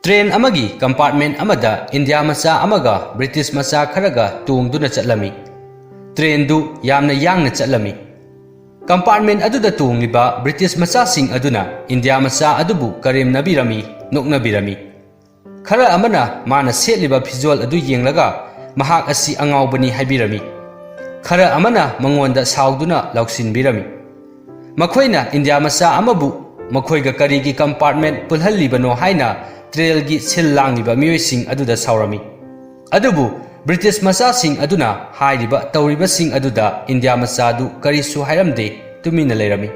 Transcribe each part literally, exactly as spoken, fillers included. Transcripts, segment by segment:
Train ꯑꯃꯒꯤ ꯀꯝꯄꯥꯔꯠꯃꯦꯟ ꯑꯃꯗ India ꯃꯆꯥ ꯑꯃꯒ ꯕ꯭ꯔꯤꯇꯤꯁ ꯃꯆꯥ ꯈꯔꯒ ꯇꯣꯡꯗꯨꯅ ꯆꯠꯂꯝꯃꯤ꯫ ꯇ꯭ꯔꯦꯟꯗꯨ ꯌꯥꯝꯅ ꯌꯥꯡꯅ ꯆꯠꯂꯝꯃꯤ꯫ ꯀꯝꯄꯥꯔꯠꯃꯦꯟ ꯑꯗꯨꯗ ꯇꯣꯡꯂꯤꯕ ꯕ꯭ꯔꯤꯇꯤꯁ ꯃꯆꯥꯁꯤꯡ ꯑꯗꯨꯅ ꯏꯟꯗꯤꯌꯥ ꯃꯆꯥ ꯑꯗꯨꯕꯨ ꯀꯔꯦꯝꯅꯕꯤꯔꯝꯃꯤ, ꯅꯣꯛꯅꯕꯤꯔꯝꯃꯤ꯫ ꯈꯔ ꯑꯃꯅ ꯃꯥꯅ ꯁꯦꯠꯂꯤꯕ ꯐꯤꯖꯣꯜ ꯑꯗꯨ ꯌꯦꯡꯂꯒ ꯃꯍꯥꯛ ꯑꯁꯤ ꯑꯉꯥꯎꯕꯅꯤ ꯍꯥꯏꯕꯤꯔꯝꯃꯤ꯫ ꯈꯔ ꯑꯃꯅ ꯃꯉꯣꯟꯗ ꯁꯥꯎꯗꯨꯅ ꯂꯥꯎꯁꯤꯟꯕꯤꯔꯝꯃꯤ꯫ ꯃꯈꯣꯏꯅ ꯏꯟꯗꯤꯌꯥ ꯃꯆꯥ ꯑꯃꯕꯨ ꯃꯈꯣꯏꯒ ꯀꯔꯤꯒꯤ ꯀꯝꯄꯥꯔꯠꯃꯦꯟ ꯄꯨꯜꯍꯜꯂꯤꯕꯅꯣ ꯍꯥꯏꯅ ꯇ꯭ꯔꯦꯟꯒꯤ ꯁꯤꯜ ꯂꯥꯡꯂꯤꯕ ꯃꯤꯑꯣꯏꯁꯤꯡ ꯑꯗꯨꯗ ꯁꯥꯎꯔꯝꯃꯤ꯫ ꯑꯗꯨꯕꯨ ꯕ꯭ꯔꯤꯇꯤꯁ ꯃꯆꯥꯁꯤꯡ ꯑꯗꯨꯅ ꯍꯥꯏꯔꯤꯕ ꯇꯧꯔꯤꯕꯁꯤꯡ ꯑꯗꯨꯗ ꯏꯟꯗꯤꯌꯥ ꯃꯆꯥꯗꯨ ꯀꯔꯤꯁꯨ ꯍꯥꯏꯔꯝꯗꯦ, ꯇꯨꯃꯤꯟꯅ ꯂꯩꯔꯝꯃꯤ꯫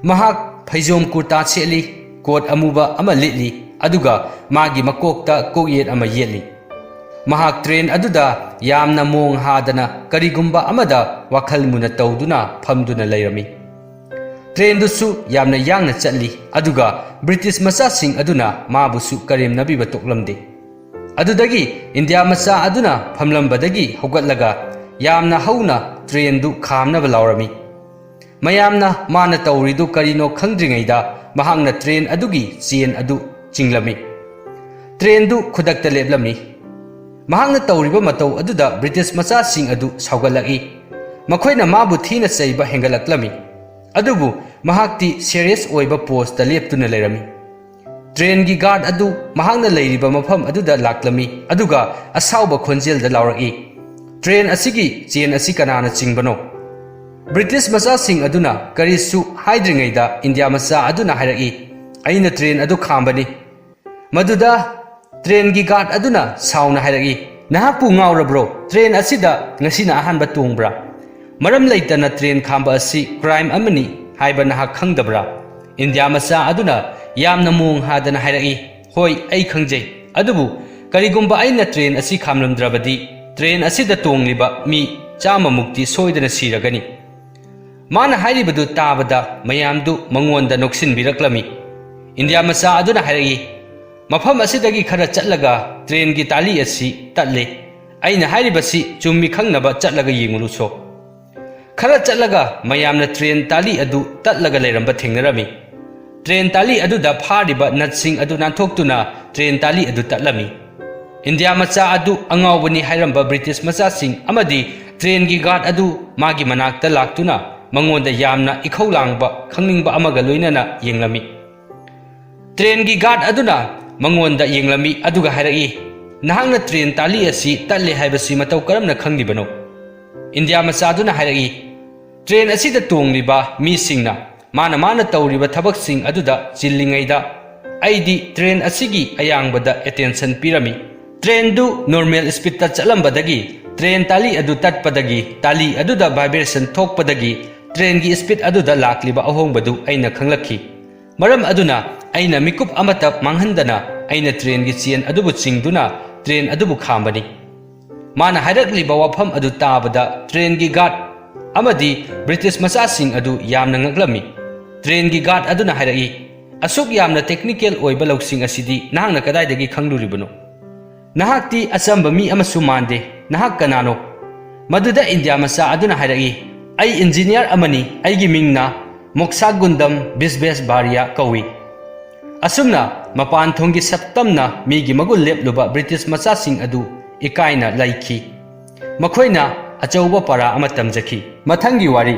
ꯃꯍꯥꯛ ꯐꯩꯖꯣꯝ ꯀꯨꯔꯇꯥ ꯁꯦꯠꯂꯤ, ꯀꯣꯠ ꯑꯃꯨꯕ ꯑꯃ ꯂꯤꯠꯂꯤ, ꯑꯗꯨꯒ ꯃꯥꯒꯤ ꯃꯀꯣꯛꯇ ꯀꯣꯛꯌꯦꯠ ꯑꯃ ꯌꯦꯠꯂꯤ꯫ ꯃꯍꯥꯛ ꯇ꯭ꯔꯦꯟ ꯑꯗꯨꯗ ꯌꯥꯝꯅ ꯃꯣꯡ ꯍꯥꯗꯅ ꯀꯔꯤꯒꯨꯝꯕ ꯑꯃꯗ ꯋꯥꯈꯜ ꯃꯨꯟꯅ ꯇꯧꯗꯨꯅ ꯐꯝꯗꯨꯅ ꯂꯩꯔꯝꯃꯤ꯫ ꯇ꯭ꯔꯦꯟꯗꯨꯁꯨ ꯌꯥꯝꯅ ꯌꯥꯡꯅ ꯆꯠꯂꯤ, ꯑꯗꯨꯒ ꯕ꯭ꯔꯤꯇꯤꯁ ꯃꯆꯥꯁꯤꯡ ꯑꯗꯨꯅ ꯃꯥꯕꯨꯁꯨ ꯀꯔꯦꯝꯅꯕꯤꯕ ꯇꯣꯛꯂꯝꯗꯦ꯫ ꯑꯗꯨꯗꯒꯤ ꯏꯟꯗꯤꯌꯥ ꯃꯆꯥ ꯑꯗꯨꯅ ꯐꯝꯂꯝꯕꯗꯒꯤ ꯍꯧꯒꯠꯂꯒ ꯌꯥꯝꯅ ꯍꯧꯅ ꯇ꯭ꯔꯦꯟꯗꯨ ꯈꯥꯝꯅꯕ ꯂꯥꯎꯔꯝꯃꯤ꯫ ꯃꯌꯥꯝꯅ ꯃꯥꯅ ꯇꯧꯔꯤꯗꯨ ꯀꯔꯤꯅꯣ ꯈꯪꯗ꯭ꯔꯤꯉꯩꯗ ꯃꯍꯥꯛꯅ ꯇ꯭ꯔꯦꯟ ꯑꯗꯨꯒꯤ ꯆꯦꯟ ꯑꯗꯨ ꯆꯤꯡꯂꯝꯃꯤ꯫ ꯇ꯭ꯔꯦꯟꯗꯨ ꯈꯨꯗꯛꯇ ꯂꯦꯞꯂꯝꯃꯤ꯫ ꯃꯍꯥꯛꯅ ꯇꯧꯔꯤꯕ ꯃꯇꯧ ꯑꯗꯨꯗ ꯕ꯭ꯔꯤꯇꯤꯁ ꯃꯆꯥꯁꯤꯡ ꯑꯗꯨ ꯁꯥꯎꯒꯠꯂꯛꯏ꯫ ꯃꯈꯣꯏꯅ ꯃꯥꯕꯨ ꯊꯤꯅ ꯆꯩꯕ ꯍꯦꯟꯒꯠꯂꯛꯂꯝꯃꯤ꯫ ꯑꯗꯨꯕꯨ ꯃꯍꯥꯛꯇꯤ ꯁꯦꯔꯤꯌꯁ ꯑꯣꯏꯕ ꯄꯣꯁꯇ ꯂꯦꯞꯇꯨꯅ ꯂꯩꯔꯝꯃꯤ꯫ ꯇ꯭ꯔꯦꯟꯒꯤ ꯒꯥꯔꯗ ꯑꯗꯨ ꯃꯍꯥꯛꯅ ꯂꯩꯔꯤꯕ ꯃꯐꯝ ꯑꯗꯨꯗ ꯂꯥꯛꯂꯝꯃꯤ, ꯑꯗꯨꯒ ꯑꯁꯥꯎꯕ ꯈꯣꯟꯖꯦꯜꯗ ꯂꯥꯎꯔꯛꯏ, "ꯇ꯭ꯔꯦꯟ ꯑꯁꯤꯒꯤ ꯆꯦꯟ ꯑꯁꯤ ꯀꯅꯥꯅ ꯆꯤꯡꯕꯅꯣ?" ꯕ꯭ꯔꯤꯇꯤꯁ ꯃꯆꯥꯁꯤꯡ ꯑꯗꯨꯅ ꯀꯔꯤꯁꯨ ꯍꯥꯏꯗ꯭ꯔꯤꯉꯩꯗ ꯏꯟꯗꯤꯌꯥ ꯃꯆꯥ ꯑꯗꯨꯅ ꯍꯥꯏꯔꯛꯏ, "ꯑꯩꯅ ꯇ꯭ꯔꯦꯟ ꯑꯗꯨ ꯈꯥꯝꯕꯅꯤ꯫" ꯃꯗꯨꯗ ꯇ꯭ꯔꯦꯟꯒꯤ ꯒꯥꯔꯗ ꯑꯗꯨꯅ ꯁꯥꯎꯅ ꯍꯥꯏꯔꯛꯏ, "ꯅꯍꯥꯛꯄꯨ ꯉꯥꯎꯔꯕ꯭ꯔꯣ? ꯇ꯭ꯔꯦꯟ ꯑꯁꯤꯗ ꯉꯁꯤꯅ ꯑꯍꯥꯟꯕ ꯇꯣꯡꯕ꯭ꯔꯥ? ꯃꯔꯝ ꯂꯩꯇꯅ ꯇ꯭ꯔꯦꯟ ꯈꯥꯝꯕ ꯑꯁꯤ ꯀ꯭ꯔꯥꯏꯝ ꯑꯃꯅꯤ ꯍꯥꯏꯕ ꯅꯍꯥꯛ ꯈꯪꯗꯕ꯭ꯔꯥ?" ꯏꯟꯗꯤꯌꯥ ꯃꯆꯥ ꯑꯗꯨꯅ ꯌꯥꯝꯅ ꯃꯣꯡ ꯍꯥꯗꯅ ꯍꯥꯏꯔꯛꯏ, "ꯍꯣꯏ, ꯑꯩ ꯈꯪꯖꯩ꯫ ꯑꯗꯨꯕꯨ ꯀꯔꯤꯒꯨꯝꯕ ꯑꯩꯅ ꯇ꯭ꯔꯦꯟ ꯑꯁꯤ ꯈꯥꯝꯂꯝꯗ꯭ꯔꯕꯗꯤ ꯇ꯭ꯔꯦꯟ ꯑꯁꯤꯗ ꯇꯣꯡꯂꯤꯕ ꯃꯤ ꯆꯥꯝꯃꯃꯨꯛꯇꯤ ꯁꯣꯏꯗꯅ ꯁꯤꯔꯒꯅꯤ꯫" ꯃꯥꯅ ꯍꯥꯏꯔꯤꯕꯗꯨ ꯇꯥꯕꯗ ꯃꯌꯥꯝꯗꯨ ꯃꯉꯣꯟꯗ ꯅꯣꯛꯁꯤꯟꯕꯤꯔꯛꯂꯝꯃꯤ꯫ ꯏꯟꯗꯤꯌꯥ ꯃꯆꯥ ꯑꯗꯨꯅ ꯍꯥꯏꯔꯛꯏ, "ꯃꯐꯝ ꯑꯁꯤꯗꯒꯤ ꯈꯔ ꯆꯠꯂꯒ ꯇ꯭ꯔꯦꯟꯒꯤ ꯇꯥꯂꯤ ꯑꯁꯤ ꯇꯠꯂꯦ꯫ ꯑꯩꯅ ꯍꯥꯏꯔꯤꯕꯁꯤ ꯆꯨꯝꯃꯤ ꯈꯪꯅꯕ ꯆꯠꯂꯒ ꯌꯦꯡꯉꯨꯂꯨꯁꯣ꯫" ꯈꯔ ꯆꯠꯂꯒ ꯃꯌꯥꯝꯅ ꯇ꯭ꯔꯦꯟ ꯇꯥꯂꯤ ꯑꯗꯨ ꯇꯠꯂꯒ ꯂꯩꯔꯝꯕ ꯊꯦꯡꯅꯔꯝꯃꯤ꯫ ꯇ꯭ꯔꯦꯟ ꯇꯥꯂꯤ ꯑꯗꯨꯗ ꯐꯥꯔꯤꯕ ꯅꯠꯁꯤꯡ ꯑꯗꯨ ꯅꯥꯟꯊꯣꯛꯇꯨꯅ ꯇ꯭ꯔꯦꯟ ꯇꯥꯂꯤ ꯑꯗꯨ ꯇꯠꯂꯝꯃꯤ꯫ ꯏꯟꯗꯤꯌꯥ ꯃꯆꯥ ꯑꯗꯨ ꯑꯉꯥꯎꯕꯅꯤ ꯍꯥꯏꯔꯝꯕ ꯕ꯭ꯔꯤꯇꯤꯁ ꯃꯆꯥꯁꯤꯡ ꯑꯃꯗꯤ ꯇ꯭ꯔꯦꯟꯒꯤ ꯒꯥꯔꯗ ꯑꯗꯨ ꯃꯥꯒꯤ ꯃꯅꯥꯛꯇ ꯂꯥꯛꯇꯨꯅ ꯃꯉꯣꯟꯗ ꯌꯥꯝꯅ ꯏꯈꯧ ꯂꯥꯡꯕ ꯈꯪꯅꯤꯡꯕ ꯑꯃꯒ ꯂꯣꯏꯅꯅ ꯌꯦꯡꯂꯝꯃꯤ꯫ ꯇ꯭ꯔꯦꯟꯒꯤ ꯒꯥꯔꯗ ꯑꯗꯨꯅ ꯃꯉꯣꯟꯗ ꯌꯦꯡꯂꯝꯃꯤ ꯑꯗꯨꯒ ꯍꯥꯏꯔꯛꯏ, "ꯅꯍꯥꯛꯅ ꯇ꯭ꯔꯦꯟ ꯇꯥꯂꯤ ꯑꯁꯤ ꯇꯠꯂꯦ ꯍꯥꯏꯕꯁꯤ ꯃꯇꯧ ꯀꯔꯝꯅ ꯈꯪꯂꯤꯕꯅꯣ?" ꯏꯟꯗꯤꯌꯥ ꯃꯆꯥꯗꯨꯅ ꯍꯥꯏꯔꯛꯏ, "ꯇ꯭ꯔꯦꯟ ꯑꯁꯤꯗ ꯇꯣꯡꯂꯤꯕ ꯃꯤꯁꯤꯡꯅ ꯃꯥꯅ ꯃꯥꯅ ꯇꯧꯔꯤꯕ ꯊꯕꯛꯁꯤꯡ ꯑꯗꯨꯗ ꯆꯤꯜꯂꯤꯉꯩꯗ ꯑꯩꯗꯤ ꯇ꯭ꯔꯦꯟ ꯑꯁꯤꯒꯤ ꯑꯌꯥꯡꯕꯗ ꯑꯦꯇꯦꯟꯁꯟ ꯄꯤꯔꯝꯃꯤ꯫ ꯇ꯭ꯔꯦꯟꯗꯨ ꯅꯣꯔꯃꯦꯜ ꯁ꯭ꯄꯤꯗꯇ ꯆꯠꯂꯝꯕꯗꯒꯤ ꯇ꯭ꯔꯦꯟ ꯇꯥꯂꯤ ꯑꯗꯨ ꯇꯠꯄꯗꯒꯤ ꯇꯥꯂꯤ ꯑꯗꯨꯗ ꯚꯥꯏꯕ꯭ꯔꯦꯁꯟ ꯊꯣꯛꯄꯗꯒꯤ ꯇ꯭ꯔꯦꯟꯒꯤ ꯁ꯭ꯄꯤꯗ ꯑꯗꯨꯗ ꯂꯥꯛꯂꯤꯕ ꯑꯍꯣꯡꯕꯗꯨ ꯑꯩꯅ ꯈꯪꯂꯛꯈꯤ꯫ ꯃꯔꯝ ꯑꯗꯨꯅ ꯑꯩꯅ ꯃꯤꯀꯨꯞ ꯑꯃꯠꯇ ꯃꯥꯡꯍꯟꯗꯅ ꯑꯩꯅ ꯇ꯭ꯔꯦꯟꯒꯤ ꯆꯦꯟ ꯑꯗꯨꯕꯨ ꯆꯤꯡꯗꯨꯅ ꯇ꯭ꯔꯦꯟ ꯑꯗꯨꯕꯨ ꯈꯥꯝꯕꯅꯤ꯫" ꯃꯥꯅ ꯍꯥꯏꯔꯛꯂꯤꯕ ꯋꯥꯐꯝ ꯑꯗꯨ ꯇꯥꯕꯗ ꯇ꯭ꯔꯦꯟꯒꯤ ꯒꯥꯔꯗ ꯑꯃꯗꯤ ꯕ꯭ꯔꯤꯇꯤꯁ ꯃꯆꯥꯁꯤꯡ ꯑꯗꯨ ꯌꯥꯝꯅ ꯉꯛꯂꯝꯃꯤ꯫ ꯇ꯭ꯔꯦꯟꯒꯤ ꯒꯥꯔꯗ ꯑꯗꯨꯅ ꯍꯥꯏꯔꯛꯏ, "ꯑꯁꯨꯛ ꯌꯥꯝꯅ ꯇꯦꯛꯅꯤꯀꯦꯜ ꯑꯣꯏꯕ ꯂꯧꯁꯤꯡ ꯑꯁꯤꯗꯤ ꯅꯍꯥꯛꯅ ꯀꯗꯥꯏꯗꯒꯤ ꯈꯪꯂꯨꯔꯤꯕꯅꯣ? ꯅꯍꯥꯛꯇꯤ ꯑꯆꯝꯕ ꯃꯤ ꯑꯃꯁꯨ ꯃꯥꯟꯗꯦ꯫ ꯅꯍꯥꯛ ꯀꯅꯥꯅꯣ?" ꯃꯗꯨꯗ ꯏꯟꯗꯤꯌꯥ ꯃꯆꯥ ꯑꯗꯨꯅ ꯍꯥꯏꯔꯛꯏ, "ꯑꯩ ꯏꯟꯖꯤꯅꯤꯌꯥꯔ ꯑꯃꯅꯤ꯫ ꯑꯩꯒꯤ ꯃꯤꯡꯅ ꯃꯣꯛꯁꯥꯒꯨꯟꯗꯝ ꯕꯤꯁꯕꯦꯁ ꯕꯥꯔꯤꯌꯥ ꯀꯧꯏ꯫" ꯑꯁꯨꯝꯅ ꯃꯄꯥꯟ ꯊꯣꯡꯒꯤ ꯁꯛꯇꯝꯅ ꯃꯤꯒꯤ ꯃꯒꯨꯟ ꯂꯦꯞꯂꯨꯕ ꯕ꯭ꯔꯤꯇꯤꯁ ꯃꯆꯥꯁꯤꯡ ꯑꯗꯨ ꯏꯀꯥꯏꯅ ꯂꯩꯈꯤ꯫ ꯃꯈꯣꯏꯅ ꯑꯆꯧꯕ ꯄꯔꯥ ꯑꯃ ꯇꯝꯖꯈꯤ꯫ ꯃꯊꯪꯒꯤ ꯋꯥꯔꯤ꯫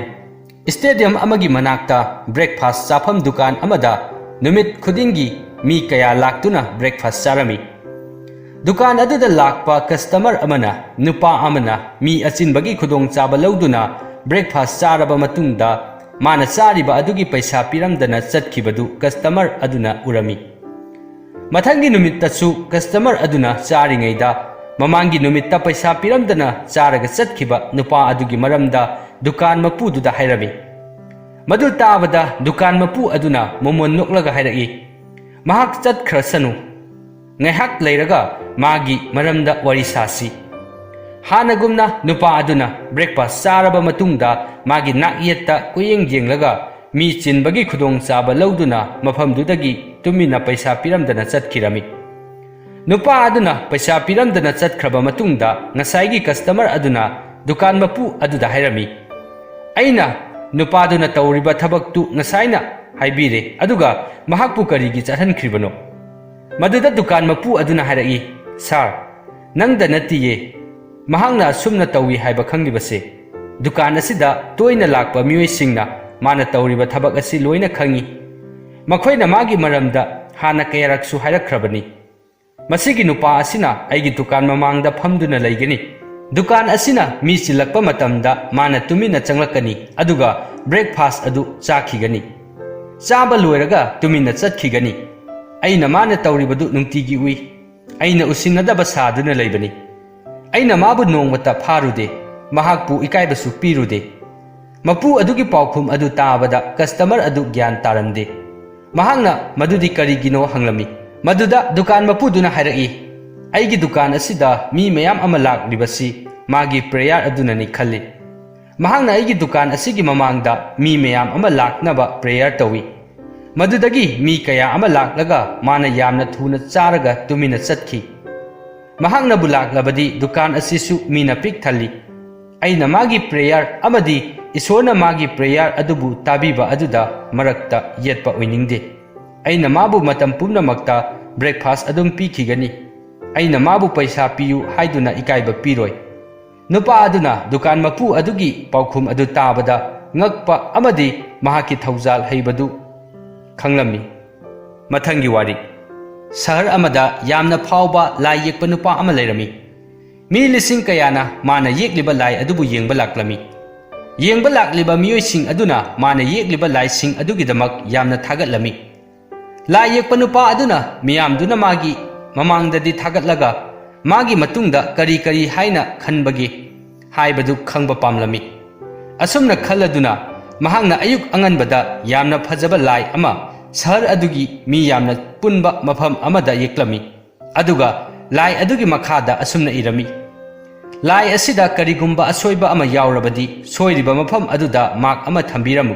ꯁ꯭ꯇꯦꯗꯤꯌꯝ ꯑꯃꯒꯤ ꯃꯅꯥꯛꯇ ꯕ꯭ꯔꯦꯛꯐꯥꯁ꯭ꯠ ꯆꯥꯐꯝ ꯗꯨꯀꯥꯟ ꯑꯃꯗ ꯅꯨꯃꯤꯠ ꯈꯨꯗꯤꯡꯒꯤ ꯃꯤ ꯀꯌꯥ ꯂꯥꯛꯇꯨꯅ ꯕ꯭ꯔꯦꯛꯐꯥꯁ꯭ꯠ ꯆꯥꯔꯝꯃꯤ꯫ ꯗꯨꯀꯥꯟ ꯑꯗꯨꯗ ꯂꯥꯛꯄ ꯀꯁꯇꯃꯔ ꯑꯃꯅ ꯅꯨꯄꯥ ꯑꯃꯅ ꯃꯤ ꯑꯆꯤꯟꯕꯒꯤ ꯈꯨꯗꯣꯡꯆꯥꯕ ꯂꯧꯗꯨꯅ ꯕ꯭ꯔꯦꯛꯐꯥꯁ꯭ꯠ ꯆꯥꯔꯕ ꯃꯇꯨꯡꯗ ꯃꯥꯅ ꯆꯥꯔꯤꯕ ꯑꯗꯨꯒꯤ ꯄꯩꯁꯥ ꯄꯤꯔꯝꯗꯅ ꯆꯠꯈꯤꯕꯗꯨ ꯀꯁꯇꯃꯔ ꯑꯗꯨꯅ ꯎꯔꯝꯃꯤ꯫ ꯃꯊꯪꯒꯤ ꯅꯨꯃꯤꯠꯇꯁꯨ ꯀꯁꯇꯃꯔ ꯑꯗꯨꯅ ꯆꯥꯔꯤꯉꯩꯗ ꯃꯃꯥꯡꯒꯤ ꯅꯨꯃꯤꯠꯇ ꯄꯩꯁꯥ ꯄꯤꯔꯝꯗꯅ ꯆꯥꯔꯒ ꯆꯠꯈꯤꯕ ꯅꯨꯄꯥ ꯑꯗꯨꯒꯤ ꯃꯔꯝꯗ ꯗꯨꯀꯥꯟ ꯃꯄꯨꯗꯨꯗ ꯍꯥꯏꯔꯝꯃꯤ꯫ ꯃꯗꯨ ꯇꯥꯕꯗ ꯗꯨꯀꯥꯟ ꯃꯄꯨ ꯑꯗꯨꯅ ꯃꯣꯃꯣꯟ ꯅꯣꯛꯂꯒ ꯍꯥꯏꯔꯛꯏ, "ꯃꯍꯥꯛ ꯆꯠꯈ꯭ꯔꯁꯅꯨ꯫ ꯉꯥꯏꯍꯥꯛ ꯂꯩꯔꯒ ꯃꯥꯒꯤ ꯃꯔꯝꯗ ꯋꯥꯔꯤ ꯁꯥꯁꯤ꯫" ꯍꯥꯟꯅꯒꯨꯝꯅ ꯅꯨꯄꯥ ꯑꯗꯨꯅ ꯕ꯭ꯔꯦꯛꯐꯥꯁ꯭ꯠ ꯆꯥꯔꯕ ꯃꯇꯨꯡꯗ ꯃꯥꯒꯤ ꯅꯥꯛꯌꯦꯠꯇ ꯀꯣꯏꯌꯦꯡ ꯌꯦꯡꯂꯒ ꯃꯤ ꯆꯤꯟꯕꯒꯤ ꯈꯨꯗꯣꯡꯆꯥꯕ ꯂꯧꯗꯨꯅ ꯃꯐꯝꯗꯨꯗꯒꯤ ꯇꯨꯃꯤꯟꯅ ꯄꯩꯁꯥ ꯄꯤꯔꯝꯗꯅ ꯆꯠꯈꯤꯔꯝꯃꯤ꯫ ꯅꯨꯄꯥ ꯑꯗꯨꯅ ꯄꯩꯁꯥ ꯄꯤꯔꯝꯗꯅ ꯆꯠꯈ꯭ꯔꯕ ꯃꯇꯨꯡꯗ ꯉꯁꯥꯏꯒꯤ ꯀꯁꯇꯃꯔ ꯑꯗꯨꯅ ꯗꯨꯀꯥꯟ ꯃꯄꯨ ꯑꯗꯨꯗ ꯍꯥꯏꯔꯝꯃꯤ, "ꯑꯩꯅ ꯅꯨꯄꯥꯗꯨꯅ ꯇꯧꯔꯤꯕ ꯊꯕꯛꯇꯨ ꯉꯁꯥꯏꯅ ꯍꯥꯏꯕꯤꯔꯦ, ꯑꯗꯨꯒ ꯃꯍꯥꯛꯄꯨ ꯀꯔꯤꯒꯤ ꯆꯠꯍꯟꯈ꯭ꯔꯤꯕꯅꯣ? ꯃꯗꯨꯗ ꯗꯨꯀꯥꯟ ꯃꯄꯨ ꯑꯗꯨꯅ ꯍꯥꯏꯔꯛꯏ, "ꯁꯥꯔ, ꯅꯪꯗ ꯅꯠꯇꯤꯌꯦ, ꯃꯍꯥꯛꯅ ꯑꯁꯨꯝꯅ ꯇꯧꯏ ꯍꯥꯏꯕ ꯈꯪꯂꯤꯕꯁꯦ꯫ ꯗꯨꯀꯥꯟ ꯑꯁꯤꯗ ꯇꯣꯏꯅ ꯂꯥꯛꯄ ꯃꯤꯑꯣꯏꯁꯤꯡꯅ ꯃꯥꯅ ꯇꯧꯔꯤꯕ ꯊꯕꯛ ꯑꯁꯤ ꯂꯣꯏꯅ ꯈꯪꯏ꯫ ꯃꯈꯣꯏꯅ ꯃꯥꯒꯤ ꯃꯔꯝꯗ ꯍꯥꯟꯅ ꯀꯌꯥꯔꯛꯁꯨ ꯍꯥꯏꯔꯛꯈ꯭ꯔꯕꯅꯤ꯫ ꯃꯁꯤꯒꯤ ꯅꯨꯄꯥ ꯑꯁꯤꯅ ꯑꯩꯒꯤ ꯗꯨꯀꯥꯟ ꯃꯃꯥꯡꯗ ꯐꯝꯗꯨꯅ ꯂꯩꯒꯅꯤ꯫ ꯗꯨꯀꯥꯟ ꯑꯁꯤꯅ ꯃꯤ ꯆꯤꯜꯂꯛꯄ ꯃꯇꯝꯗ ꯃꯥꯅ ꯇꯨꯃꯤꯟꯅ ꯆꯪꯂꯛꯀꯅꯤ, ꯑꯗꯨꯒ breakfast ꯑꯗꯨ ꯆꯥꯈꯤꯒꯅꯤ꯫ ꯆꯥꯕ ꯂꯣꯏꯔꯒ ꯇꯨꯃꯤꯟꯅ ꯆꯠꯈꯤꯒꯅꯤ꯫ ꯑꯩꯅ ꯃꯥꯅ ꯇꯧꯔꯤꯕꯗꯨ ꯅꯨꯡꯇꯤꯒꯤ ꯎꯏ꯫ ꯑꯩꯅ ꯎꯁꯤꯟꯅꯗꯕ ꯁꯥꯗꯨꯅ ꯂꯩꯕꯅꯤ꯫ ꯑꯩꯅ ꯃꯥꯕꯨ ꯅꯣꯡꯃꯇ ꯐꯥꯔꯨꯗꯦ, ꯃꯍꯥꯛꯄꯨ ꯏꯀꯥꯏꯕꯁꯨ ꯄꯤꯔꯨꯗꯦ꯫" ꯃꯄꯨ ꯑꯗꯨꯒꯤ ꯄꯥꯎꯈꯨꯝ ꯑꯗꯨ ꯇꯥꯕꯗ customer ꯑꯗꯨ ꯒ꯭ꯌꯥꯟ ꯇꯥꯔꯝꯗꯦ꯫ ꯃꯍꯥꯛꯅ ꯃꯗꯨꯗꯤ ꯀꯔꯤꯒꯤꯅꯣ ꯍꯪꯂꯝꯃꯤ꯫ ꯃꯗꯨꯗ ꯗꯨꯀꯥꯟ ꯃꯄꯨꯗꯨꯅ ꯍꯥꯏꯔꯛꯏ, "ꯑꯩꯒꯤ ꯗꯨꯀꯥꯟ ꯑꯁꯤꯗ ꯃꯤ ꯃꯌꯥꯝ ꯑꯃ ꯂꯥꯛꯂꯤꯕꯁꯤ ꯃꯥꯒꯤ prayer ꯑꯗꯨꯅꯅꯤ ꯈꯜꯂꯤ꯫ ꯃꯍꯥꯛꯅ ꯑꯩꯒꯤ ꯗꯨꯀꯥꯟ ꯑꯁꯤꯒꯤ ꯃꯃꯥꯡꯗ ꯃꯤ ꯃꯌꯥꯝ ꯑꯃ ꯂꯥꯛꯅꯕ prayer ꯇꯧꯏ꯫ ꯃꯗꯨꯗꯒꯤ ꯃꯤ ꯀꯌꯥ ꯑꯃ ꯂꯥꯛꯂꯒ ꯃꯥꯅ ꯌꯥꯝꯅ ꯊꯨꯅ ꯆꯥꯔꯒ ꯇꯨꯃꯤꯟꯅ ꯆꯠꯈꯤ꯫ ꯃꯍꯥꯛꯅꯕꯨ ꯂꯥꯛꯂꯕꯗꯤ ꯗꯨꯀꯥꯟ ꯑꯁꯤꯁꯨ ꯃꯤꯅ ꯄꯤꯛ ꯊꯜꯂꯤ꯫ ꯑꯩꯅ ꯃꯥꯒꯤ prayer ꯑꯃꯗꯤ ꯏꯁꯣꯔꯅ ꯃꯥꯒꯤ prayer ꯑꯗꯨꯕꯨ ꯇꯥꯕꯤꯕ ꯑꯗꯨꯗ ꯃꯔꯛꯇ ꯌꯦꯠꯄ ꯑꯣꯏꯅꯤꯡꯗꯦ꯫ ꯑꯩꯅ ꯃꯥꯕꯨ ꯃꯇꯝ ꯄꯨꯝꯅꯃꯛꯇ breakfast ꯑꯗꯨꯝ ꯄꯤꯈꯤꯒꯅꯤ꯫ ꯑꯩꯅ ꯃꯥꯕꯨ ꯄꯩꯁꯥ ꯄꯤꯌꯨ ꯍꯥꯏꯗꯨꯅ ꯏꯀꯥꯏꯕ ꯄꯤꯔꯣꯏ꯫" ꯅꯨꯄꯥ ꯑꯗꯨꯅ ꯗꯨꯀꯥꯟ ꯃꯄꯨ ꯑꯗꯨꯒꯤ ꯄꯥꯎꯈꯨꯝ ꯑꯗꯨ ꯇꯥꯕꯗ ꯉꯛꯄ ꯑꯃꯗꯤ ꯃꯍꯥꯛꯀꯤ ꯊꯧꯖꯥꯜ ꯍꯩꯕꯗꯨ ꯈꯪꯂꯝꯃꯤ꯫ ꯃꯊꯪꯒꯤ ꯋꯥꯔꯤ꯫ ꯁꯍꯔ ꯑꯃꯗ ꯌꯥꯝꯅ ꯐꯥꯎꯕ ꯂꯥꯏ ꯌꯦꯛꯄ ꯅꯨꯄꯥ ꯑꯃ ꯂꯩꯔꯝꯃꯤ꯫ ꯃꯤ ꯂꯤꯁꯤꯡ ꯀꯌꯥꯅ ꯃꯥꯅ ꯌꯦꯛꯂꯤꯕ ꯂꯥꯏ ꯑꯗꯨꯕꯨ ꯌꯦꯡꯕ ꯂꯥꯛꯂꯝꯃꯤ꯫ ꯌꯦꯡꯕ ꯂꯥꯛꯂꯤꯕ ꯃꯤꯑꯣꯏꯁꯤꯡ ꯑꯗꯨꯅ ꯃꯥꯅ ꯌꯦꯛꯂꯤꯕ ꯂꯥꯏꯁꯤꯡ ꯑꯗꯨꯒꯤꯗꯃꯛ ꯌꯥꯝꯅ ꯊꯥꯒꯠꯂꯝꯃꯤ꯫ ꯂꯥꯏ ꯌꯦꯛꯄ ꯅꯨꯄꯥ ꯑꯗꯨꯅ ꯃꯤꯌꯥꯝꯗꯨꯅ ꯃꯥꯒꯤ ꯃꯃꯥꯡꯗꯗꯤ ꯊꯥꯒꯠꯂꯒ ꯃꯥꯒꯤ ꯃꯇꯨꯡꯗ ꯀꯔꯤ ꯀꯔꯤ ꯍꯥꯏꯅ ꯈꯟꯕꯒꯦ ꯍꯥꯏꯕꯗꯨ ꯈꯪꯕ ꯄꯥꯝꯂꯝꯃꯤ꯫ ꯑꯁꯨꯝꯅ ꯈꯜꯂꯗꯨꯅ ꯃꯍꯥꯛꯅ ꯑꯌꯨꯛ ꯑꯉꯟꯕꯗ ꯌꯥꯝꯅ ꯐꯖꯕ ꯂꯥꯏ ꯑꯃ ꯁꯍꯔ ꯑꯗꯨꯒꯤ ꯃꯤ ꯌꯥꯝꯅ ꯄꯨꯟꯕ ꯃꯐꯝ ꯑꯃꯗ ꯌꯦꯛꯂꯝꯃꯤ꯫ ꯑꯗꯨꯒ ꯂꯥꯏ ꯑꯗꯨꯒꯤ ꯃꯈꯥꯗ ꯑꯁꯨꯝꯅ ꯏꯔꯝꯃꯤ, "ꯂꯥꯏ ꯑꯁꯤꯗ ꯀꯔꯤꯒꯨꯝꯕ ꯑꯁꯣꯏꯕ ꯑꯃ ꯌꯥꯎꯔꯕꯗꯤ ꯁꯣꯏꯔꯤꯕ ꯃꯐꯝ ꯑꯗꯨꯗ mark ꯑꯃ ꯊꯝꯕꯤꯔꯝꯃꯨ꯫"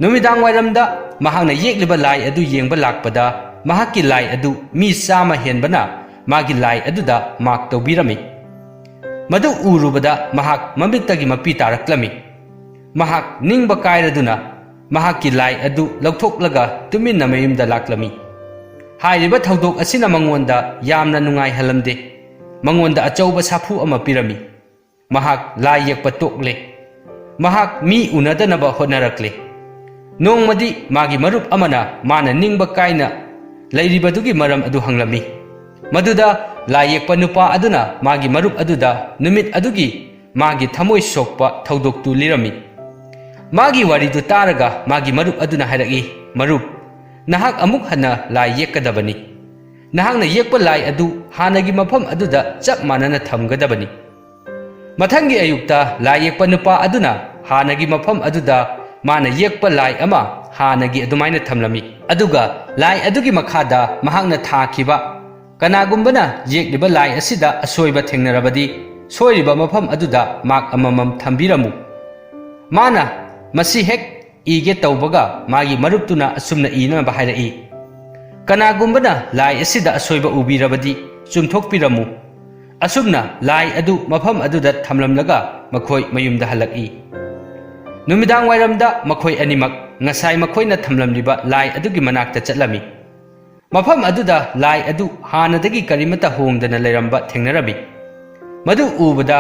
ꯅꯨꯃꯤꯗꯥꯡ ꯋꯥꯏꯔꯝꯗ ꯃꯍꯥꯛꯅ ꯌꯦꯛꯂꯤꯕ ꯂꯥꯏ ꯑꯗꯨ ꯌꯦꯡꯕ ꯂꯥꯛꯄꯗ ꯃꯍꯥꯛꯀꯤ ꯂꯥꯏ ꯑꯗꯨ ꯃꯤ ꯆꯥꯝꯃ ꯍꯦꯟꯕꯅ ꯃꯥꯒꯤ ꯂꯥꯏ ꯑꯗꯨꯗ mark ꯇꯧꯕꯤꯔꯝꯃꯤ꯫ ꯃꯗꯨ ꯎꯔꯨꯕꯗ ꯃꯍꯥꯛ ꯃꯃꯤꯠꯇꯒꯤ ꯃꯄꯤ ꯇꯥꯔꯛꯂꯝꯃꯤ꯫ ꯃꯍꯥꯛ ꯅꯤꯡꯕ ꯀꯥꯏꯔꯗꯨꯅ ꯃꯍꯥꯛꯀꯤ ꯂꯥꯏ ꯑꯗꯨ ꯂꯧꯊꯣꯛꯂꯒ ꯇꯨꯃꯤꯟꯅ ꯃꯌꯨꯝꯗ ꯂꯥꯛꯂꯝꯃꯤ꯫ ꯍꯥꯏꯔꯤꯕ ꯊꯧꯗꯣꯛ ꯑꯁꯤꯅ ꯃꯉꯣꯟꯗ ꯌꯥꯝꯅ ꯅꯨꯡꯉꯥꯏꯍꯜꯂꯝꯗꯦ꯫ ꯃꯉꯣꯟꯗ ꯑꯆꯧꯕ ꯁꯥꯐꯨ ꯑꯃ ꯄꯤꯔꯝꯃꯤ꯫ ꯃꯍꯥꯛ ꯂꯥꯏ ꯌꯦꯛꯄ ꯇꯣꯛꯂꯦ꯫ ꯃꯍꯥꯛ ꯃꯤ ꯎꯅꯗꯅꯕ ꯍꯣꯠꯅꯔꯛꯂꯦ꯫ ꯅꯣꯡꯃꯗꯤ ꯃꯥꯒꯤ ꯃꯔꯨꯞ ꯑꯃꯅ ꯃꯥꯅ ꯅꯤꯡꯕ ꯀꯥꯏꯅ ꯂꯩꯔꯤꯕꯗꯨꯒꯤ ꯃꯔꯝ ꯑꯗꯨ ꯍꯪꯂꯝꯃꯤ꯫ ꯃꯗꯨꯗ ꯂꯥꯏ ꯌꯦꯛꯄ ꯅꯨꯄꯥ ꯑꯗꯨꯅ ꯃꯥꯒꯤ ꯃꯔꯨꯞ ꯑꯗꯨꯗ ꯅꯨꯃꯤꯠ ꯑꯗꯨꯒꯤ ꯃꯥꯒꯤ ꯊꯃꯣꯏ ꯁꯣꯛꯄ ꯊꯧꯗꯣꯛꯇꯨ ꯂꯤꯔꯝꯃꯤ꯫ ꯃꯥꯒꯤ ꯋꯥꯔꯤꯗꯨ ꯇꯥꯔꯒ ꯃꯥꯒꯤ ꯃꯔꯨꯞ ꯑꯗꯨꯅ ꯍꯥꯏꯔꯛꯏ, "ꯃꯔꯨꯞ, ꯅꯍꯥꯛ ꯑꯃꯨꯛ ꯍꯟꯅ ꯂꯥꯏ ꯌꯦꯛꯀꯗꯕꯅꯤ꯫ ꯅꯍꯥꯛꯅ ꯌꯦꯛꯄ ꯂꯥꯏ ꯑꯗꯨ ꯍꯥꯟꯅꯒꯤ ꯃꯐꯝ ꯑꯗꯨꯗ ꯆꯞ ꯃꯥꯟꯅꯅ ꯊꯝꯒꯗꯕꯅꯤ꯫" ꯃꯊꯪꯒꯤ ꯑꯌꯨꯛꯇ ꯂꯥꯏ ꯌꯦꯛꯄ ꯅꯨꯄꯥ ꯑꯗꯨꯅ ꯍꯥꯟꯅꯒꯤ ꯃꯐꯝ ꯑꯗꯨꯗ ꯃꯥꯅ ꯌꯦꯛꯄ ꯂꯥꯏ ꯑꯃ ꯍꯥꯟꯅꯒꯤ ꯑꯗꯨꯃꯥꯏꯅ ꯊꯝꯂꯝꯃꯤ꯫ ꯑꯗꯨꯒ ꯂꯥꯏ ꯑꯗꯨꯒꯤ ꯃꯈꯥꯗ ꯃꯍꯥꯛꯅ ꯊꯥꯈꯤꯕ, "ꯀꯅꯥꯒꯨꯝꯕꯅ ꯌꯦꯛꯂꯤꯕ ꯂꯥꯏ ꯑꯁꯤꯗ ꯑꯁꯣꯏꯕ ꯊꯦꯡꯅꯔꯕꯗꯤ, ꯁꯣꯏꯔꯤꯕ ꯃꯐꯝ ꯑꯗꯨꯗ ꯃꯥꯔꯛ ꯑꯃꯃꯝ ꯊꯝꯕꯤꯔꯝꯃꯨ꯫" ꯃꯥꯅ ꯃꯁꯤ ꯍꯦꯛ ꯏꯒꯦ ꯇꯧꯕꯒ ꯃꯥꯒꯤ ꯃꯔꯨꯞꯇꯨꯅ ꯑꯁꯨꯝꯅ ꯏꯅꯅꯕ ꯍꯥꯏꯔꯛꯏ, "ꯀꯅꯥꯒꯨꯝꯕꯅ ꯂꯥꯏ ꯑꯁꯤꯗ ꯑꯁꯣꯏꯕ ꯎꯕꯤꯔꯕꯗꯤ ꯆꯨꯝꯊꯣꯛꯄꯤꯔꯝꯃꯨ꯫" ꯑꯁꯨꯝꯅ ꯂꯥꯏ ꯑꯗꯨ ꯃꯐꯝ ꯑꯗꯨꯗ ꯊꯝꯂꯝꯂꯒ ꯃꯈꯣꯏ ꯃꯌꯨꯝꯗ ꯍꯜꯂꯛꯏ꯫ ꯅꯨꯃꯤꯗꯥꯡ ꯋꯥꯏꯔꯝꯗ ꯃꯈꯣꯏ ꯑꯅꯤꯃꯛ ꯉꯁꯥꯏ ꯃꯈꯣꯏꯅ ꯊꯝꯂꯝꯂꯤꯕ ꯂꯥꯏ ꯑꯗꯨꯒꯤ ꯃꯅꯥꯛꯇ ꯆꯠꯂꯝꯃꯤ꯫ ꯃꯐꯝ ꯑꯗꯨꯗ ꯂꯥꯏ ꯑꯗꯨ ꯍꯥꯟꯅꯗꯒꯤ ꯀꯔꯤꯃꯠꯇ ꯍꯣꯡꯗꯅ ꯂꯩꯔꯝꯕ ꯊꯦꯡꯅꯔꯝꯃꯤ꯫ ꯃꯗꯨ ꯎꯕꯗ